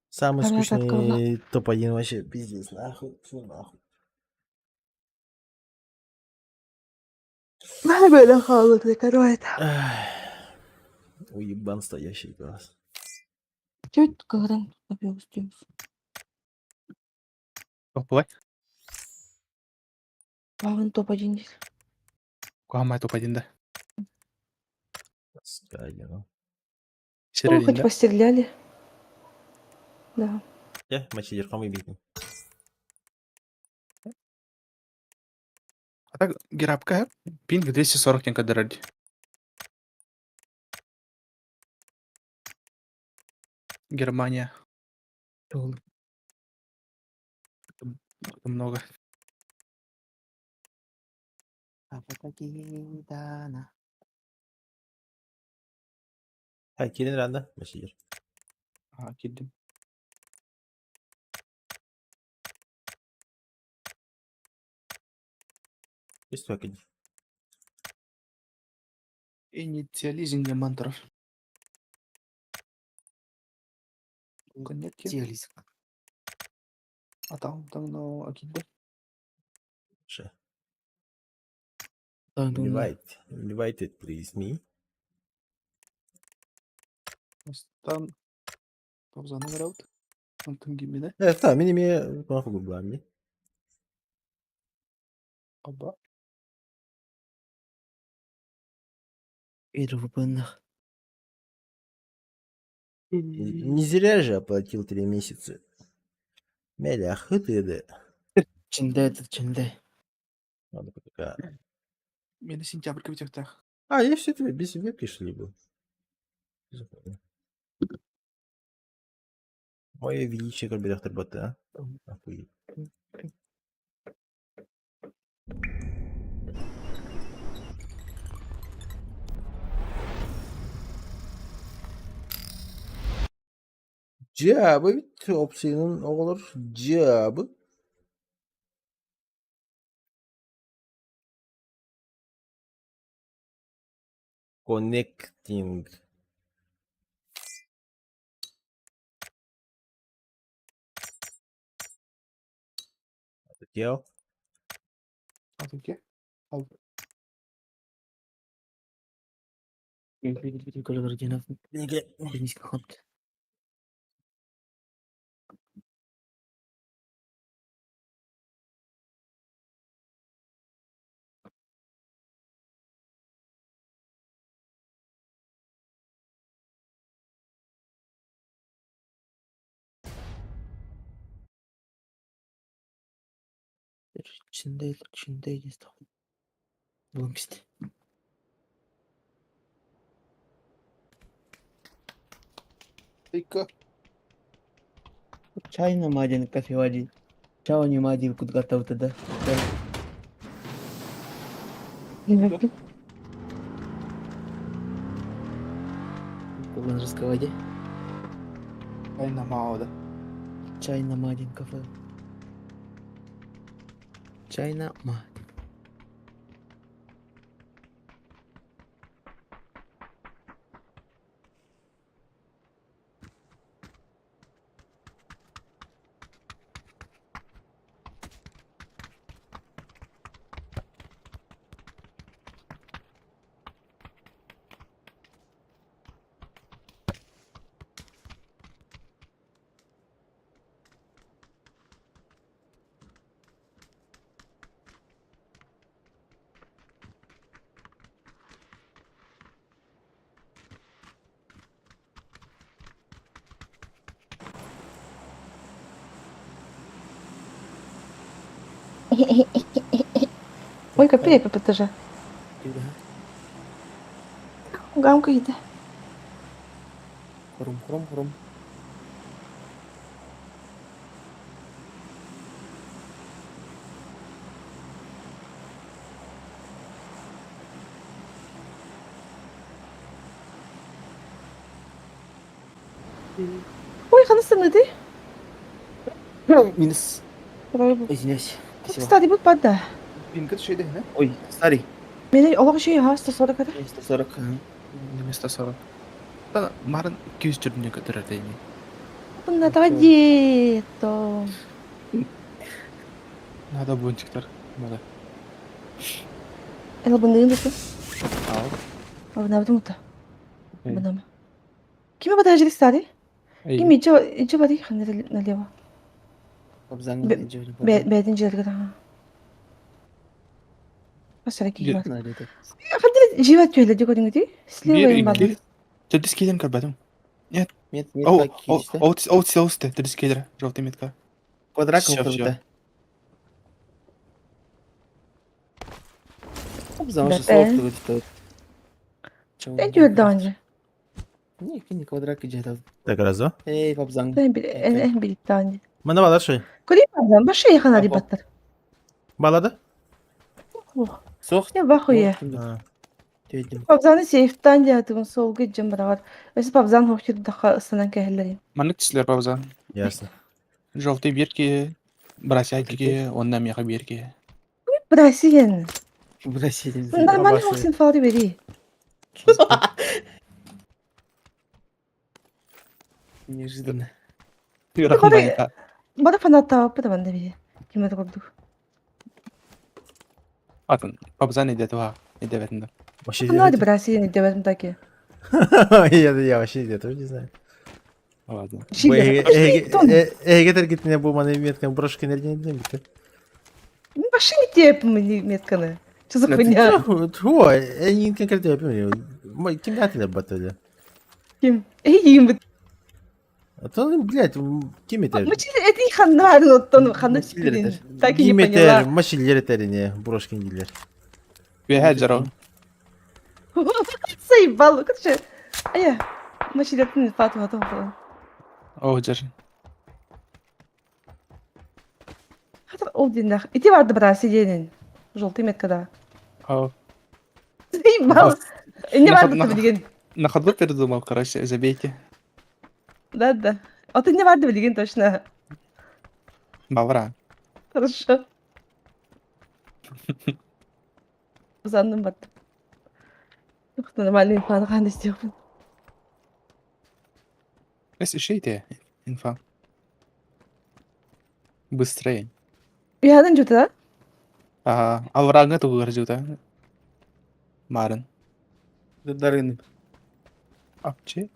Самый
Понятно, открыла.
скучный топ-1 вообще, пиздец, нахуй, фу, нахуй.
Бэля хаалык короче.
Ах, Уебан стоящий глаз.
Чуть кыгырын тапыгыз.
Топ-лай.
Багын топ-1 дейт.
Куамай топ-1 да.
Скайден.
Ну,
Серелин
хоть
да.
постреляли. Да.
Я мочи ком и
А так герапка пинг 240 не кадради. Германия.
Жол.
Это много.
Ha, Kirin randa мочи.
А, кидим.
Истокин.
Инициализинг мантров. Коннекти.
Тиалис.
А там, там, но акидде.
Ше.
Дан дун.
Invite. Invite it, please, me.
Стан. Пауза номер Антон Гимине.
Та, мини ми нахуй гублами.
Оба.
Иду в бынах.
Не зря же оплатил 3 месяца. Меля, хыты
Чинде этот чинде.
Надо пока.
Мен сентябрь кабитехтах.
А, я все это без вебки, что ли, был? Запомнил. Мое величие карбюратор бота, а? Охуеть. Cevabı bitti. Opsiyonun olur. Cevabı. Connecting. Делал.
А тут где?
Чинде чинде есть. Блумпист.
Тыка.
Чайна мадин кофе вади. Чао не мадин куд готов тогда. Кулан разговаривай.
Айна мауда.
Чайна мадин кафе. Чайна мадин.
Ой, капец, ППТЖ. Гамка иде.
Хрум, хрум, хрум.
Ой, ханыс тымныды.
Минус. Извиняюсь. Спасибо.
Кстати, будет падда.
Пинка шейде, да?
Ой, старый.
Мени олох şey ha 140 это.
140. Ага.
140. Да, марын 200 жүрдүнө көтөрөр дейми.
Bunlar da дието.
Надо бунчиктар. Надо.
Эл бұны енді.
Ал.
Абына бутумута. Бынама. Киме подожди, старый? Ким иджи иджи бари налево.
Абзан
Бәдин жерге да. Асара кийбат. Хадыр жива түйеле дего диңди. Слева им бады.
Төдүс кейден көрбөдүм.
Нет. Нет, нет,
Оу, оу, оу, оу, төдүс кейдер, желтый метка.
Квадрат круто. Абзан уже слов тут.
Ben diyor daha önce.
Не, не квадрат где-то.
Так, раз, два.
Эй, Абзан.
Ben bir en en bir daha önce.
Мана балар шой.
Көрейін Абзан, башы яхан ари баттар.
Балады?
Сох.
Не бахуя. Абзаны сейфтан диятыгын сол гыджым барагар. Өсіп Абзан хохчур даха ысынан кәһелләрин.
Маннык тислер Абзан.
Ясно.
Желтый бирки, бросяки, онна меха бирки.
Брасиен.
Брасиен.
Нормально хохсин фалды бери.
Неожиданно.
Бара фанат таап бара банда бии. Ким это курдук.
Атын, Абзан иде два, иде бетинде.
Вообще.
Надо Брасиен иде бетим таки.
Я вообще я тоже не знаю.
Ладно.
Эге тергитине бу маны меткан брошка нерден дем бит.
Вообще не те метканы. Что за хуйня?
Ту, не конкретно я помню. Ким датылы батылы?
Ким? Эй, им бит.
А то, блядь, ким это?
Это и ханнар, но то ханна Так и не поняла.
Машиллер этерине, брошкин дилер.
Бехе жаро.
Заебал, короче. Ая, машиллер фатума то.
О, жар.
Хатар ол динах. Ити барды бра сиденин. Желтый меткада.
О.
Заебал. Не барды билген.
На ходу передумал, короче, забейте.
Да, да. А ты не барды билген точно.
Бавра.
Хорошо. Uzandım battım. Yok нормальный инфа қандай істеуін.
Эс ишейте инфа. Быстрее.
Уядын жута?
Ага, алрагы тугар жута. Марын.
Дарын.
Апче.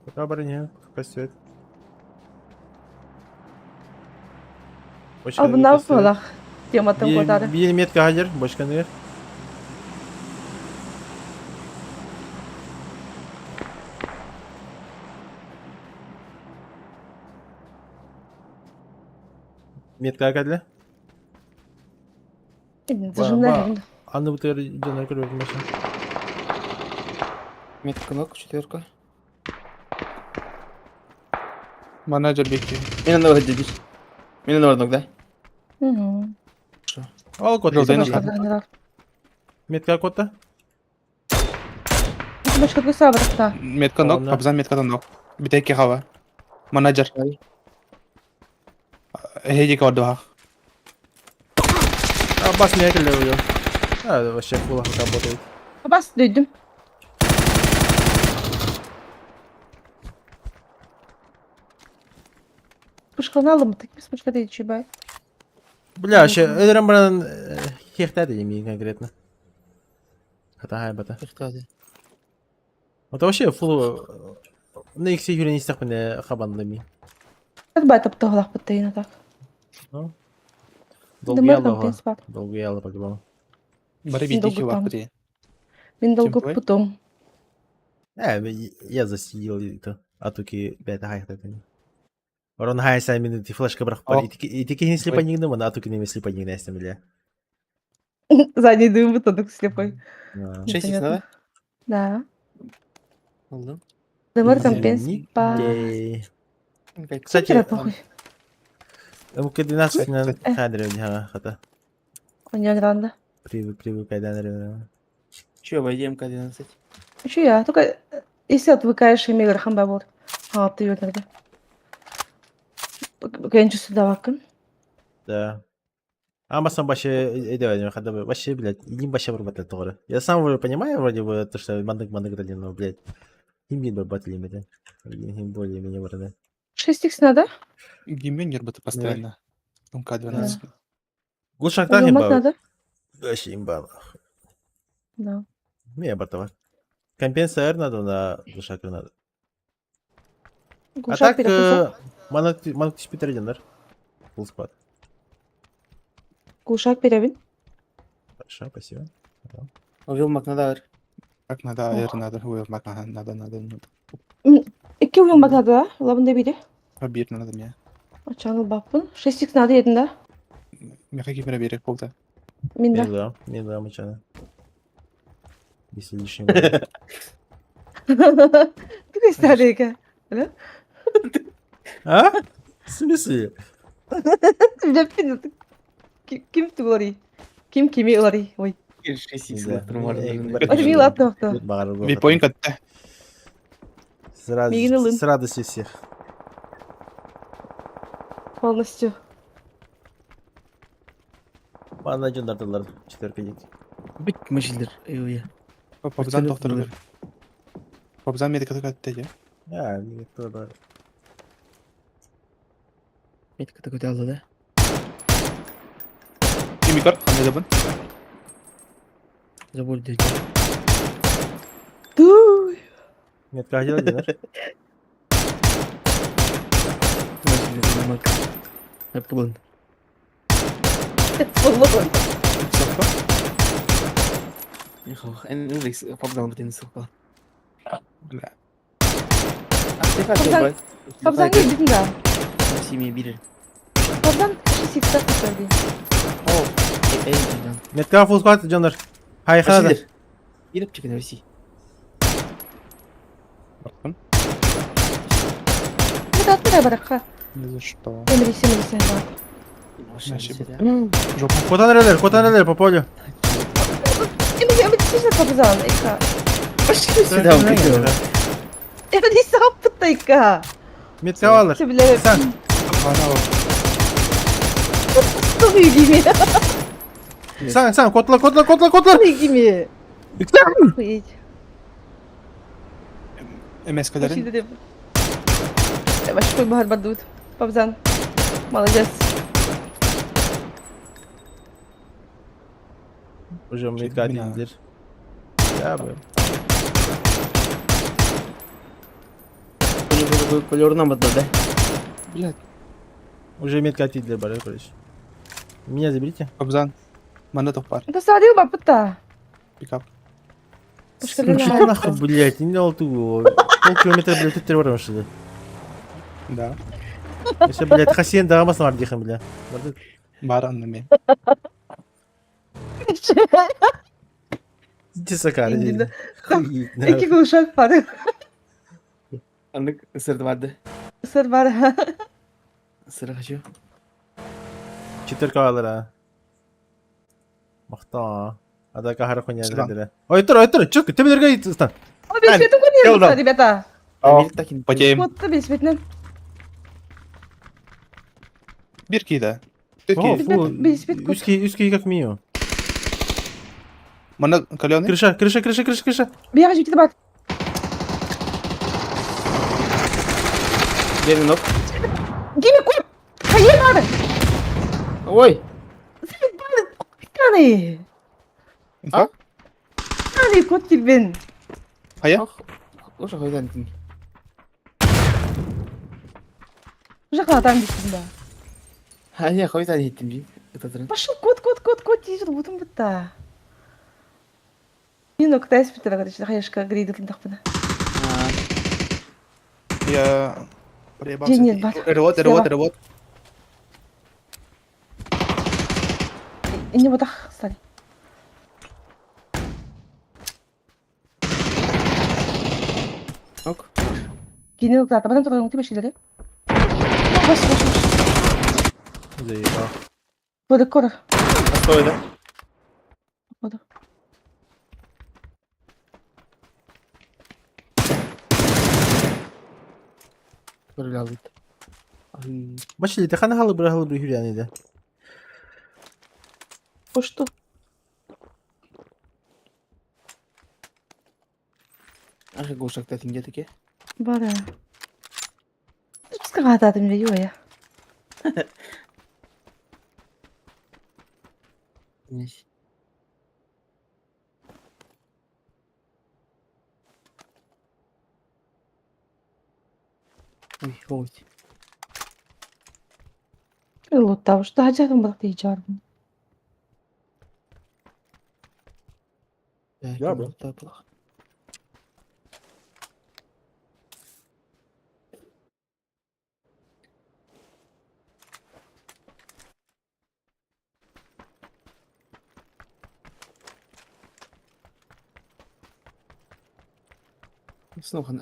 Пока броня, костюет.
Ал бұна болақ. Тематын қотары.
Бир метка хадер, бочканы. Метка кадле? Аны бутыр жана көрөп машина.
Метка ног, четверка.
Менеджер бекти.
Меня на выходе Меня на ног, да?
Угу.
Ал кот. Метка кота.
Башка сабырта.
Метка ног, абзан метка ног. Битеки хава. Менеджер. Хеди кодва.
А бас не келе А, вообще фул работает.
Бас дүйдүм. Пушканы алдым, так без пушка дейт чубай.
Бля, вообще, Эдрен бран хехтады не конкретно. Хата хай бата.
Хехтады.
Вот вообще фул на их юрен истах мне хабанды ми.
Так бай таптыглах баттайна так.
Ну. Долгий Долгий по-любому.
Бары видихи вапри.
Мен долго потом.
Я засидел это. Атуки бэйэтэ хайахтатын. Орон хайса мин ити флешка бырахпар ити ити киһини слепанигны мана атуки неме слепанигны эстем бile.
Задний дым вот слепой.
6 х надо?
Да.
Алдым.
Дымар компенс па.
Кстати, МК-12 на хадре хата.
Оньон
Привыкай,
Че, войди МК-12.
Че я? Только если отвыкаешь, имей гархан бабор. А, ты ее тогда. Кенчи сюда вакын.
Да. Амасан вообще, давай, вообще, блядь, не вообще вырабатывать тоже. Я сам уже понимаю, вроде бы, то, что мандык мандык дали, но, блядь, им не вырабатывали, блядь. Им более менее вроде.
6 х надо?
Гимен работает постоянно. МК-12.
Гушак
имба. Надо?
Вообще имба.
Да.
Не, братова. Компенсатор надо на глушак надо. А так, манок түспүтэр Full squad.
Глушак перебин.
Хорошо, спасибо.
Вилмак надо.
Как надо, аэр надо, уилмак надо, надо, надо, надо.
Икки уилмак надо, лабында бири.
Бир надо мне.
Ачаныл баппын. 6 х надо един да?
Меха кимре берек болду.
Мен да.
Мен да, мен да, мычаны. Если лишний будет.
Ты старика.
А? В смысле?
Ким туглари? Ким кими улари? Ой.
6
Да.
Ой, ладно,
Випоин катта.
С радостью всех.
Полностью.
Мана жандардылар четверка дейт.
Бит мыжилер. Ой.
Попзан доктор. Попзан медика катта я.
А, никто да.
Метка такой алды, да?
Кимикар, кандай дабын?
Забыл деди.
Туй.
Метка хотел динер?
Плон.
Плон.
Бля.
Попзан кирдин да.
Семья бирер.
Попзан 6 х көтөрдү.
О, эй,
Метка full squad жондар. Хай хада.
Кирип чыгын Россия.
Бартын.
Это баракка.
Ни за что.
Эмриси, эмриси.
Жопа.
Котан релер по полю.
Эмриси, эмриси попзан. Ика.
Пошли сюда,
Эмриси аппыта ика.
Метка алыр.
Сан.
Ана
Гими.
Сан, сан, котла, котла, котла, котла.
Гими.
МС кадарын.
Башкой бахар бардут. Попзан. Молодец.
Уже метка дилер. Я бы.
Колерна бадда, да?
Блядь.
Уже метка дилер бар, короче. Меня заберите.
Попзан. Манда тохпар.
Да садил бапыта.
Пикап.
Что нахуй, блядь, не дал ту. Полкилометра, блядь, тут террором шли.
Да.
Если, блядь, Хасен да амас мардихам, бля.
Баран на
Иди сакар, иди.
Эки глушак бар.
Аннык сырды барды.
Сыр бар.
Сыр хочу.
Четверка алыр, а. Махта. Ада кахара хуйня дедилер. Ой, тур, ой, тур, чөк, тебелерге стан.
Ой, бесветин көрүнүyor, ребята.
Потеем.
Вот бесветин.
Бир кийда.
Узкий, узкий как минимум.
Мана каленый?
Крыша, крыша, крыша, крыша, крыша.
Бияга жибити бар.
Берин оп.
Гими кот. Хайе бар.
Ой.
Каны.
А?
Каны кот килбен.
Хая?
Ошо койдан тин.
Жакадан битсин да.
Хая койдан еттим би. Это
Пошел кот, кот, кот, кот, дейт бутум бутта. Мен октайс битер короче, хаяшка грейдит тахпына.
Я проебался.
Нет, нет,
Ревот, ревот, ревот.
Не вот так, стали.
Ок.
Кини ылтаата, батан туран ти бешилери. Бас, бас, бас.
Заебал.
Böyle кор.
Отстой, да?
Походу.
Көрүлэ Ай.
Башили, ты хана халы бра халы бра хюряны да.
Что?
Ах, гошак та тинге таке.
Бара. Скагататым же я.
Несь. Ой, ой.
Луттав, что хажарым бірақ дейжарым.
Я бы.
Да, плохо. Снова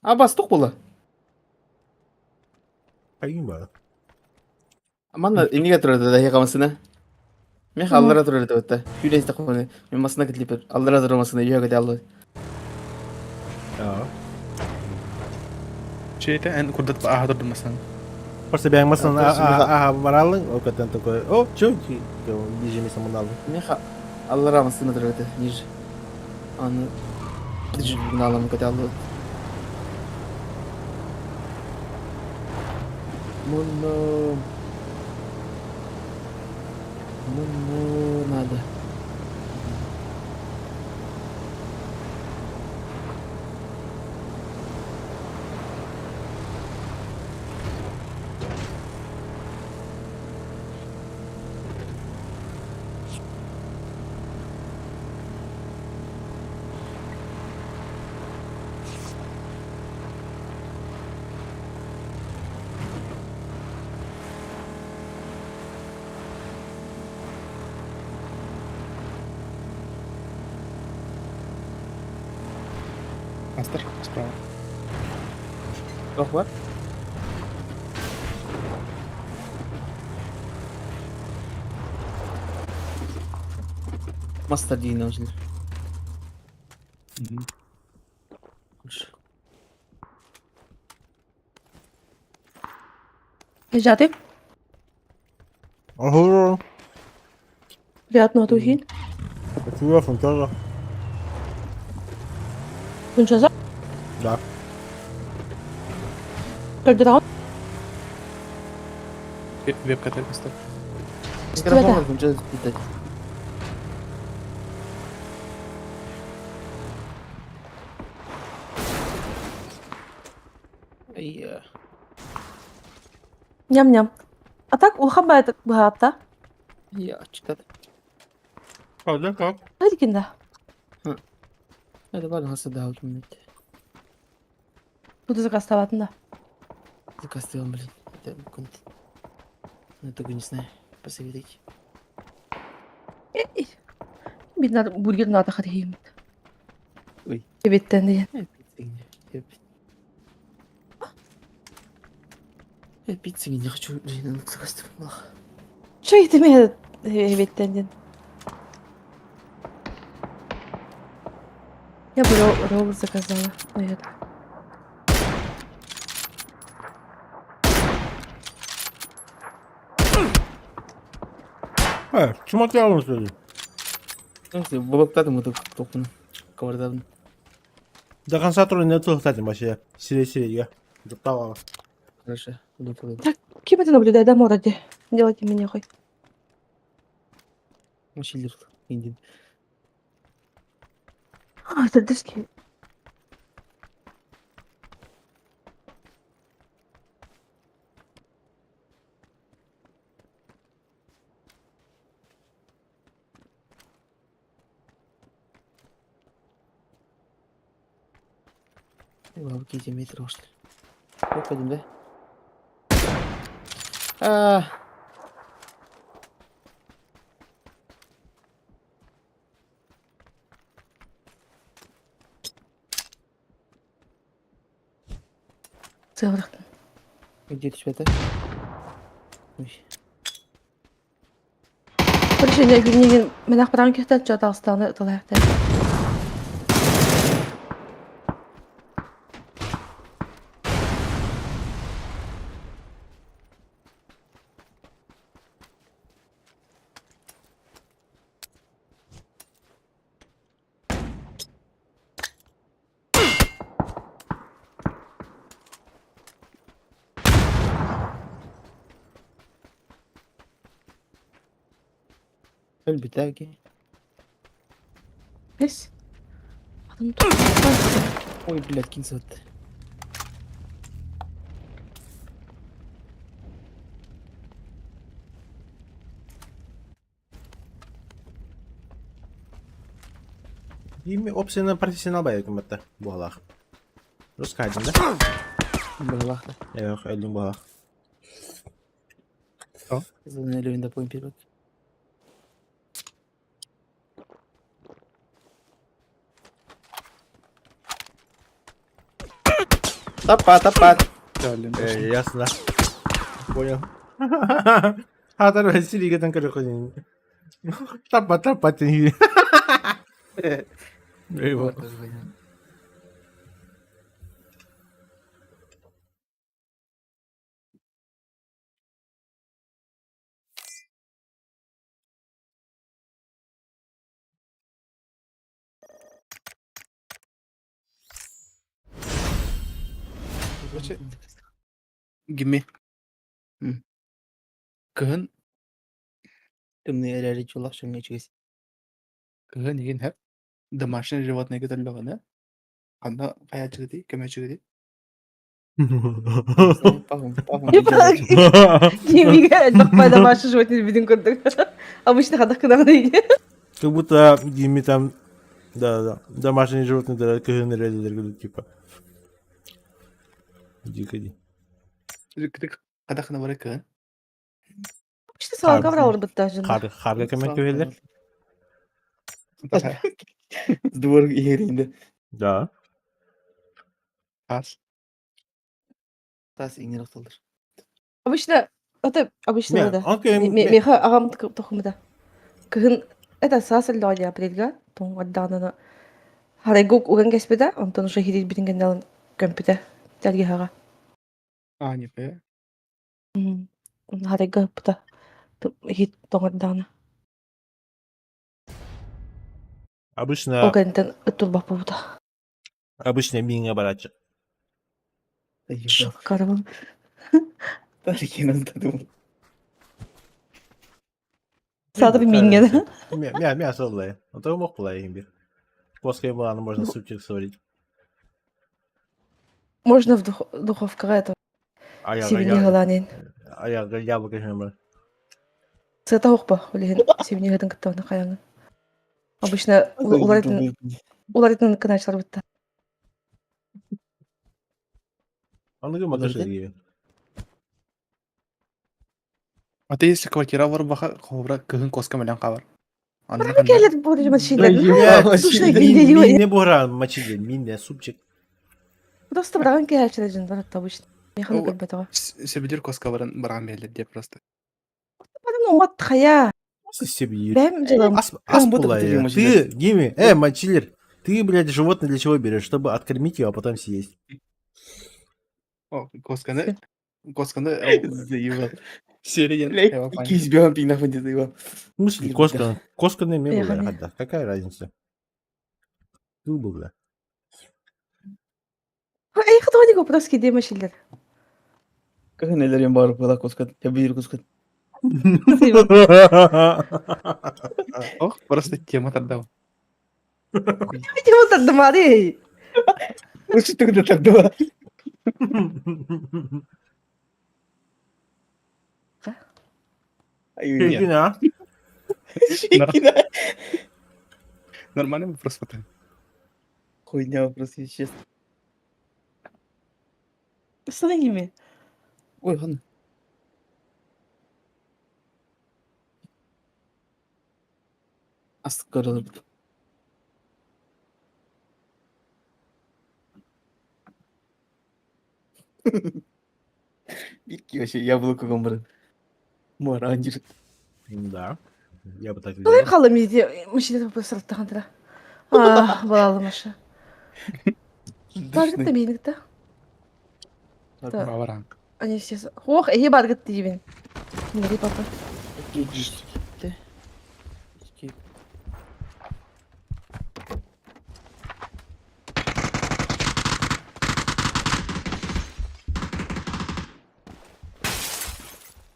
Абас тух була.
Кайын ба.
Манна эмнеге турар да яга Мех аллара турар деп атта. Хүлэс таконы. Мен масына кетлип аллара турмасына үйөгө алла.
Аа.
Чейте эн курдат ба ахадыр مثلا.
Просто бяң масын
Просто
а баралың, о катан такой, о, чё, ниже место муналды.
Мех аллара масына турар да ниже. Аны наалам кете алла. Муну. Муну надо.
Мастер справа.
Ох бар. Мастер дейін аужылар.
Жаты,
Ага.
приятного тухи.
Спасибо, фунтоза.
Күнчаза,
Да.
көлдіраған.
Вебка мастер.
Микрофон включать питать. Ай,
Ням-ням. А так улхан ба баатта.
я читать.
А, да как?
Хайдикин да.
Это бар хаса да вот
Буду заказ табатын да.
Заказ блин. Это конт. Ну, только не знаю. Посоветуйте.
Бир бургер ната хатихим.
Ой.
Эбеттен деген.
Я пиццы не. Я пи- Я пиццы не хочу, блин, заказ
Чё етеме эбеттен деген. Я бы ролл заказала, наверное.
Э, чумак ялым что ли?
Блоктадым это тохуну. Кавардадым.
До конца тура не кстати, вообще. Сире-сире, я. Доптала.
Хорошо.
Так, кем это наблюдает, да, Мороди? Делайте меня хоть.
Машилер. Индин.
А, это диски.
Бабки метр ушли. Выходим, да? А.
Сыабырахтын.
Где ты Ой.
Короче, не мен ақпаран кехтен чо талстаны тылаяқты.
Өлбүтэ
Бес. Адам
Ой, блядь, кинь сытты.
Ими опцияны профессионал байыкын батта. Буалах. Рускайдым да?
Буалах да.
Yok, öldüm bualах.
Зона элевинде поин первый. Тапа, тапа.
Ясно. Понял. Хатар Василий гетен көрө Тапа, тапа ты. Eyvah.
Короче, Гимми. Кыһын
Тымны эрээри чулах шөҥҥө үчүгэс.
Кыһын игин хэп домашний животные көтөллөҕүнэ ханна хайааччыгытый көмөчүгүтүй
Пахом, пахом.
Кимиге элбэх домашний животные бидин көрдүк. Обычно хадах кынаҕын
Как будто Гимми там, да, да, домашние животные, да, кыһын эрэллэр типа. Дико ди.
Хадах бары кыһын
Обычно салга баралар бытта жын.
Хар харга көмөк көһөлөр.
Двор иһэринде.
Да.
Тас.
Тас иңер охтолдор.
Обычно это обычно да.
Окей.
Меха агам тохумда. Кыһын это саас эллоодьа апрельга тоҥ Харайгук уган кэспитэ, онтон уже хирил битин көмпүтэ тэлгэһэҕэ.
А, не пэ.
Харайга ыппыта хит тоҥордаҕына.
Обычно
Ол кэнниттэн ыттурбаппыбыта.
Обычно миңе барачы.
Карабын. Саатыр миңе да.
Мя мясо олай. А мог булай бир. После буланы можно супчик сварить.
Можно в духовкаҕа это сибини халаанин.
Аяга яблоко жемер.
Сыта хохпа, улиһин сибини хытын кыттабына хайаҥын. Обычно уларытын кынаачылар бытта.
Аныгы матышы.
А ты если квартира бар баха хобра кыһын коска мелен хабар.
Келер буду мачилер. Слушай,
Не бура мачилер, минне супчик.
Просто браган кэчер жин бар обычно. Механы көрбөтөҕө.
Себедир коска баран баран белер деп просто.
Баран умат хая.
Себедир.
Бэм жылым.
Ас ас Ты, Гими, мачилер, ты, блядь, животное для чего берешь? Чтобы откормить его, а потом съесть.
О, косканы косканы
Заебал.
Серия.
Кись бьем, пи нахуй не заебал.
В смысле, коска, коска не бля, какая разница? Ты был, бля.
Эй, хатони вопрос киде машилер.
Как нелерин бар была коска, я бир коска.
Ох, просто тема тогда.
Тема тогда, Мари.
Лучше тогда тогда.
Шикина.
Шикина.
Нормальный вопрос потом.
Хуйня вопрос, если честно.
Что ними?
Ой, хан. Астык көрөлөр. Икки вообще яблоко гомбрын. Муаранжир.
Да. Я бы так
Қалай
сделал.
қалым еде машина сырттағандыра. А, балалы маша. Баргыт та мейник та. Да.
Баваран.
Они все... Ох, эйе баргыт дейбин. Нери папа.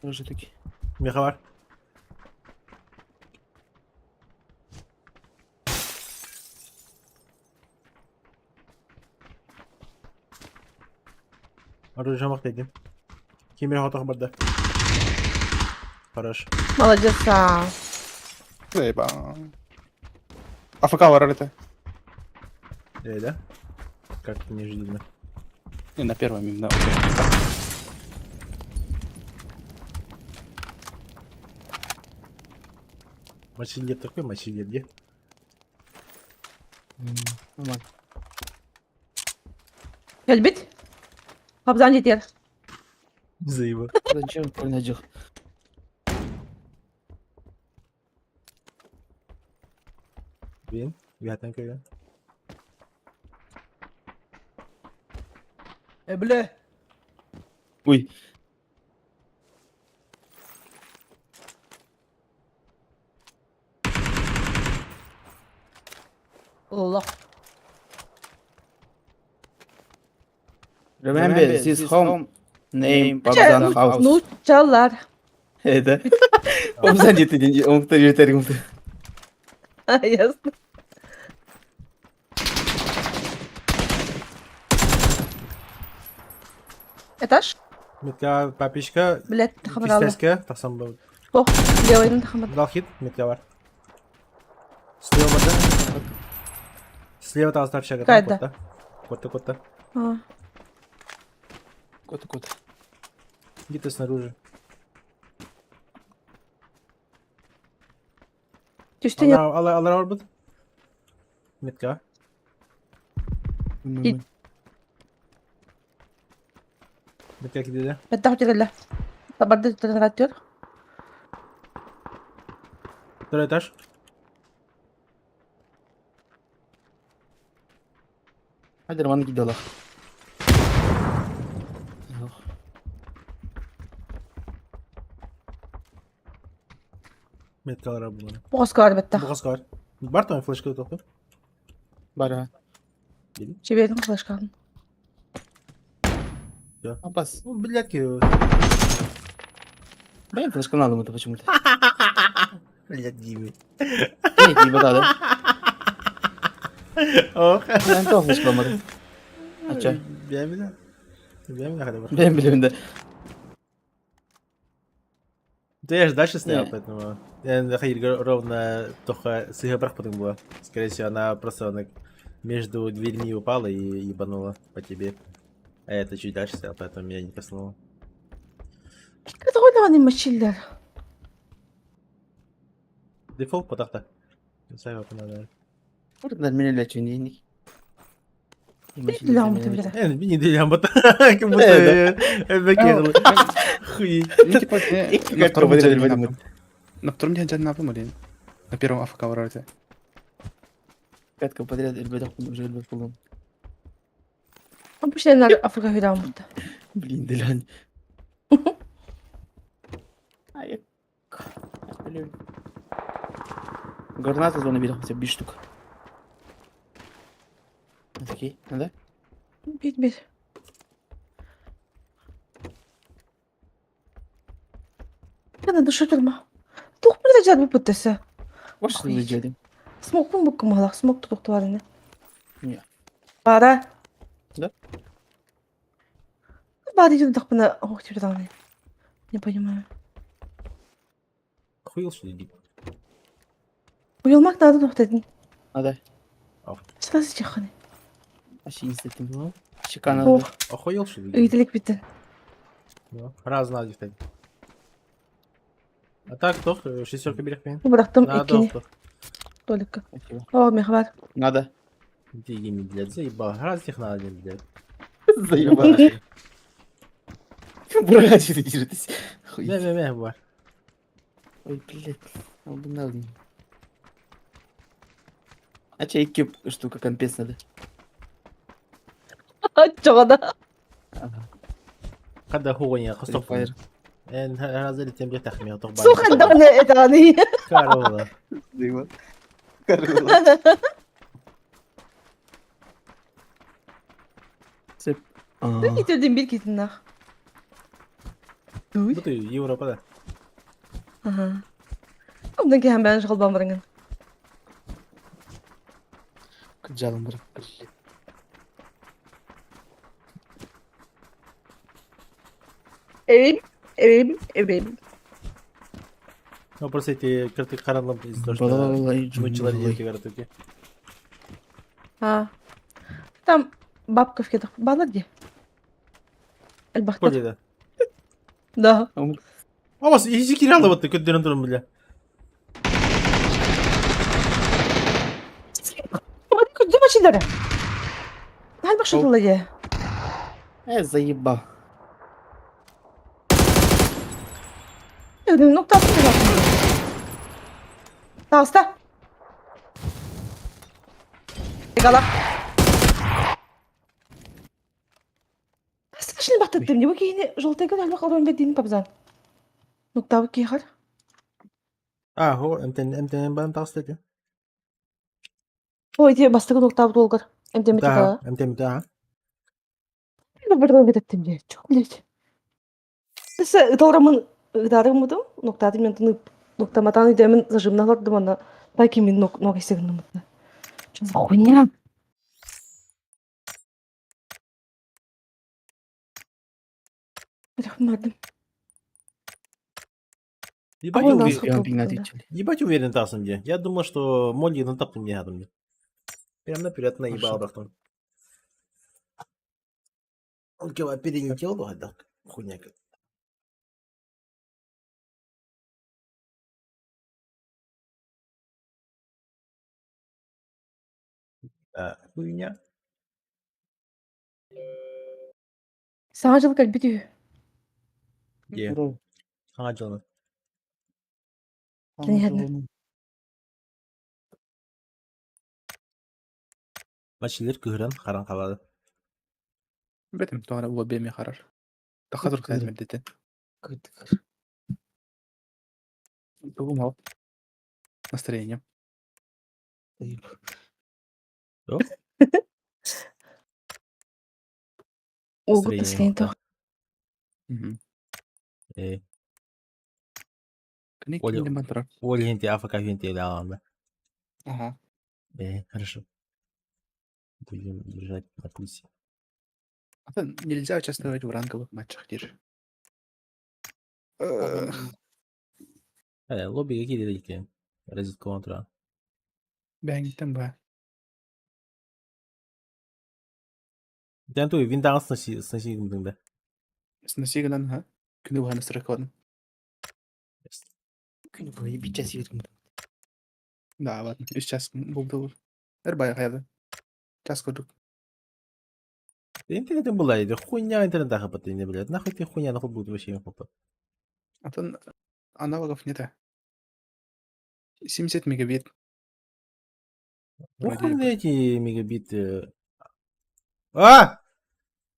Уже таки.
Меха бар. Оружие мах дедим. Кемер хотох барда. Хорош.
Молодец, а.
Заеба. АФК барар это.
Э, да? Как неожиданно.
Не, на первом именно. Окей.
Мочилет такой, мочилет, где?
Нормально.
Келбит. Абзан жетер.
Заеба.
Зачем польнадёх?
Блин, я там когда.
Э, бля.
Ой.
Аллах.
Remember, this home name Babzan House.
Ну, чалар.
Это. Babzan жети, он жетер
Ясно. Этаж?
Метка папичка.
Блядь, тахамралы.
Кистеска, тахсан был.
Ох, левый тахамралы.
Дал хит, метка бар. Слева барда. Слева там общага. Там
Какая
котта. Котта, котта.
А.
Кот, кот.
Где-то снаружи.
Түстен
Алла, алла, алла барбыт. Метка. Метка киде.
Бәттәх тегелле. Табарды тегелле.
Второй этаж.
Hadi bana gidiyorlar. Yok.
Меткалар булар.
Боғыз бәттәх.
Бугаз бар. Бар там флешка тоқы.
Бар ha.
Чебердің флешканы.
Abbas.
Ну, блядь,
Ben flaşkanı aldım da почему-то.
Блядь, Диме.
Ne gibi da.
Ох.
Ben de flash almadım. Aça.
Ben bile. Ben bile hadi bak.
Ben bile de.
Да я же дальше стоял,
Не.
поэтому... Я находил ровно только с потом была. Скорее всего, она просто она между дверьми упала и ебанула по тебе. А я это чуть дальше стоял, поэтому меня не коснуло.
Кытгойлаган мачиллер.
Дефолт потахта. Надо.
Buradan menüyle çünkü.
Билям бля.
Э, не делям, вот. Как будто я Хуй.
Ну, типа,
Икки
на
как
втором
проводили
этаже
в
на На втором этаже на или на первом АФК вроде.
Катка подряд elbette уже elbette buldum.
Обычно Африка хүйрам бутта.
Блин, Делянь. А я... Блин. Граната зона бил хотя бы штук. Окей, надо?
Бит бит. Яна душа турма. Тух бир жар бу буттасы.
Ваш
Охуеть.
не
Смок бу кымалак, смок туктуарыны.
Не.
Бара.
Да?
Бара идет так бына, ох, тебе даны. Не понимаю.
Хуил, что ли, дип?
Уйылмак надо тоқтадын.
Надо.
Сразу чеханы.
Вообще не с этим. Чека надо.
Ох,
Охуел, что ли?
ыйытылык бүтүн.
Ну, раз надо, кстати. А так, тох, шестерка берег мен.
Бырахтым
Надо,
иккини
тох.
Толикка.
Спасибо.
О, меха бар.
Надо.
Деньги, блядь, заебал. Раз их надо, блядь.
Заебал. Брать вы держитесь. Хуй.
Мя, мя, мя, бар.
Ой, блядь. Алдын алдын. А че икки штука компенс надо.
Чоҕода.
Ага.
Когда хуйня,
Free
хостов.
Fire.
Эн, раз или тем блядь, тахмел, тох
Сухан даҕаны этэҕиний.
Карола.
Заебал. Карола. Сеп.
Итирдин бир китиннах.
Ну ты, Европа, да.
Аха. Ондан киһэн бэйэн холбоон бараҥын.
Жалым бар. Блядь.
Эбим, эбим, эбим.
Ну, просто эти карты каралам из того, что мучила дети картуки.
А. Там бабка в кедах. Балар дии. Элбахтар.
Коли да.
Да.
А вас изи кирялы вот ты көддөрөн турун бля.
Күндү машиналары. Хал бахшылы дии.
Э, заебал.
Ноктасын Таҕыста. Гала. Страшно баттаттым. Не бу желтый элбэх орон бедин пабзан. Ноктабы киһар.
А, хо, МТН, МТН бан тастыды.
Ой, те бастыгы ноктабы долгар. МТМ
Да,
тика.
МТН, да.
Бир беттим же. Чок билет. Тэсэ ыталрамын ытарыммытым, ноктаты мен тынып ноктаматан идемин зажимналардым ана таки мен нок нок эсегин Что за хуйня? Рахмадым.
Ебать,
Ой,
уверен,
нас
ебать уверен тасым где. Я думал, что Молли на топ мне надо мне. Прям наперед наебал братан. Он кого перелетел, бы, да, хуйня. Да, хуйня.
Саҥа дьыл кэлбит үһү.
Где? Саҥа дьылы.
Понятно.
Бачилер кыһыран харан қалады.
Бетим тоҕо уол биэми харар. Таха туркайд мэрдитин. Тугум ал. Настроение.
Угу
Настроение
настроение
мықты.
Мгм.
Э,
Кини
Оля.
кимден турар.
Ол хенте АФК хенте да.
Ага.
Хорошо. Будем держать на пульсе.
А то нельзя участвовать в ранговых матчах, диир.
Лобби какие дедики? Розетка контра.
Бэҥтэн ба.
Дэн туй виндан сноси сноси гымдың да.
Сноси гынан ха. Күнү баһаны сырыккабын.
Күнү бу бир час ийбит.
Да, ладно. Үс час булду. Эр бай хаяды. Час курдук.
Интернетин была иди хуйня интернет хапаты не блядь. Нахуй ты хуйня нахуй будет вообще хапа.
Атын аналогов нет. 70 мегабит. Вроде
Похуй на эти мегабиты. А!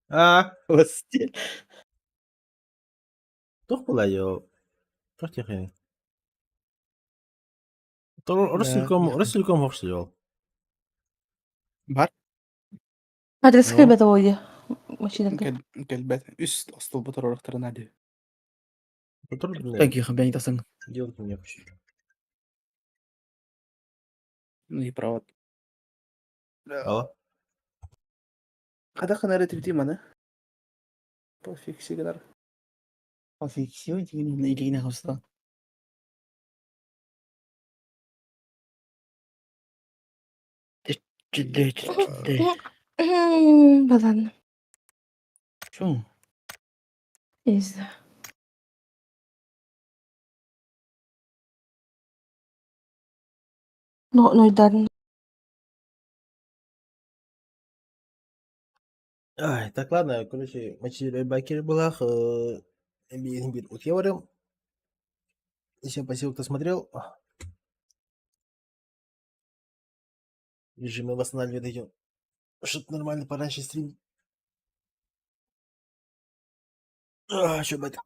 А!
Стиль.
Туох была ё. Туох тихий. Ростелеком, Ростелеком хохшлёл.
Бар.
Адрес
Ну.
кэлбэт оойе. Машиналарга.
Кэлбэт. Үс остолбо торорохторун ади.
Так, я бәйн тасың.
Делать мне вообще.
Ну и провод.
Алло.
Када ханары тибити маны. Пофикси гынар.
Пофикси деген илигине хавста. Чилде, чилде.
Балан.
Почему?
Я не знаю. Но, ну, да,
Ай, так ладно, короче, мочи байкер была, бир утьеварым. Всем спасибо, кто смотрел. Режимы восстанавливать идем. Что-то нормально пораньше стрим. А, что, бать?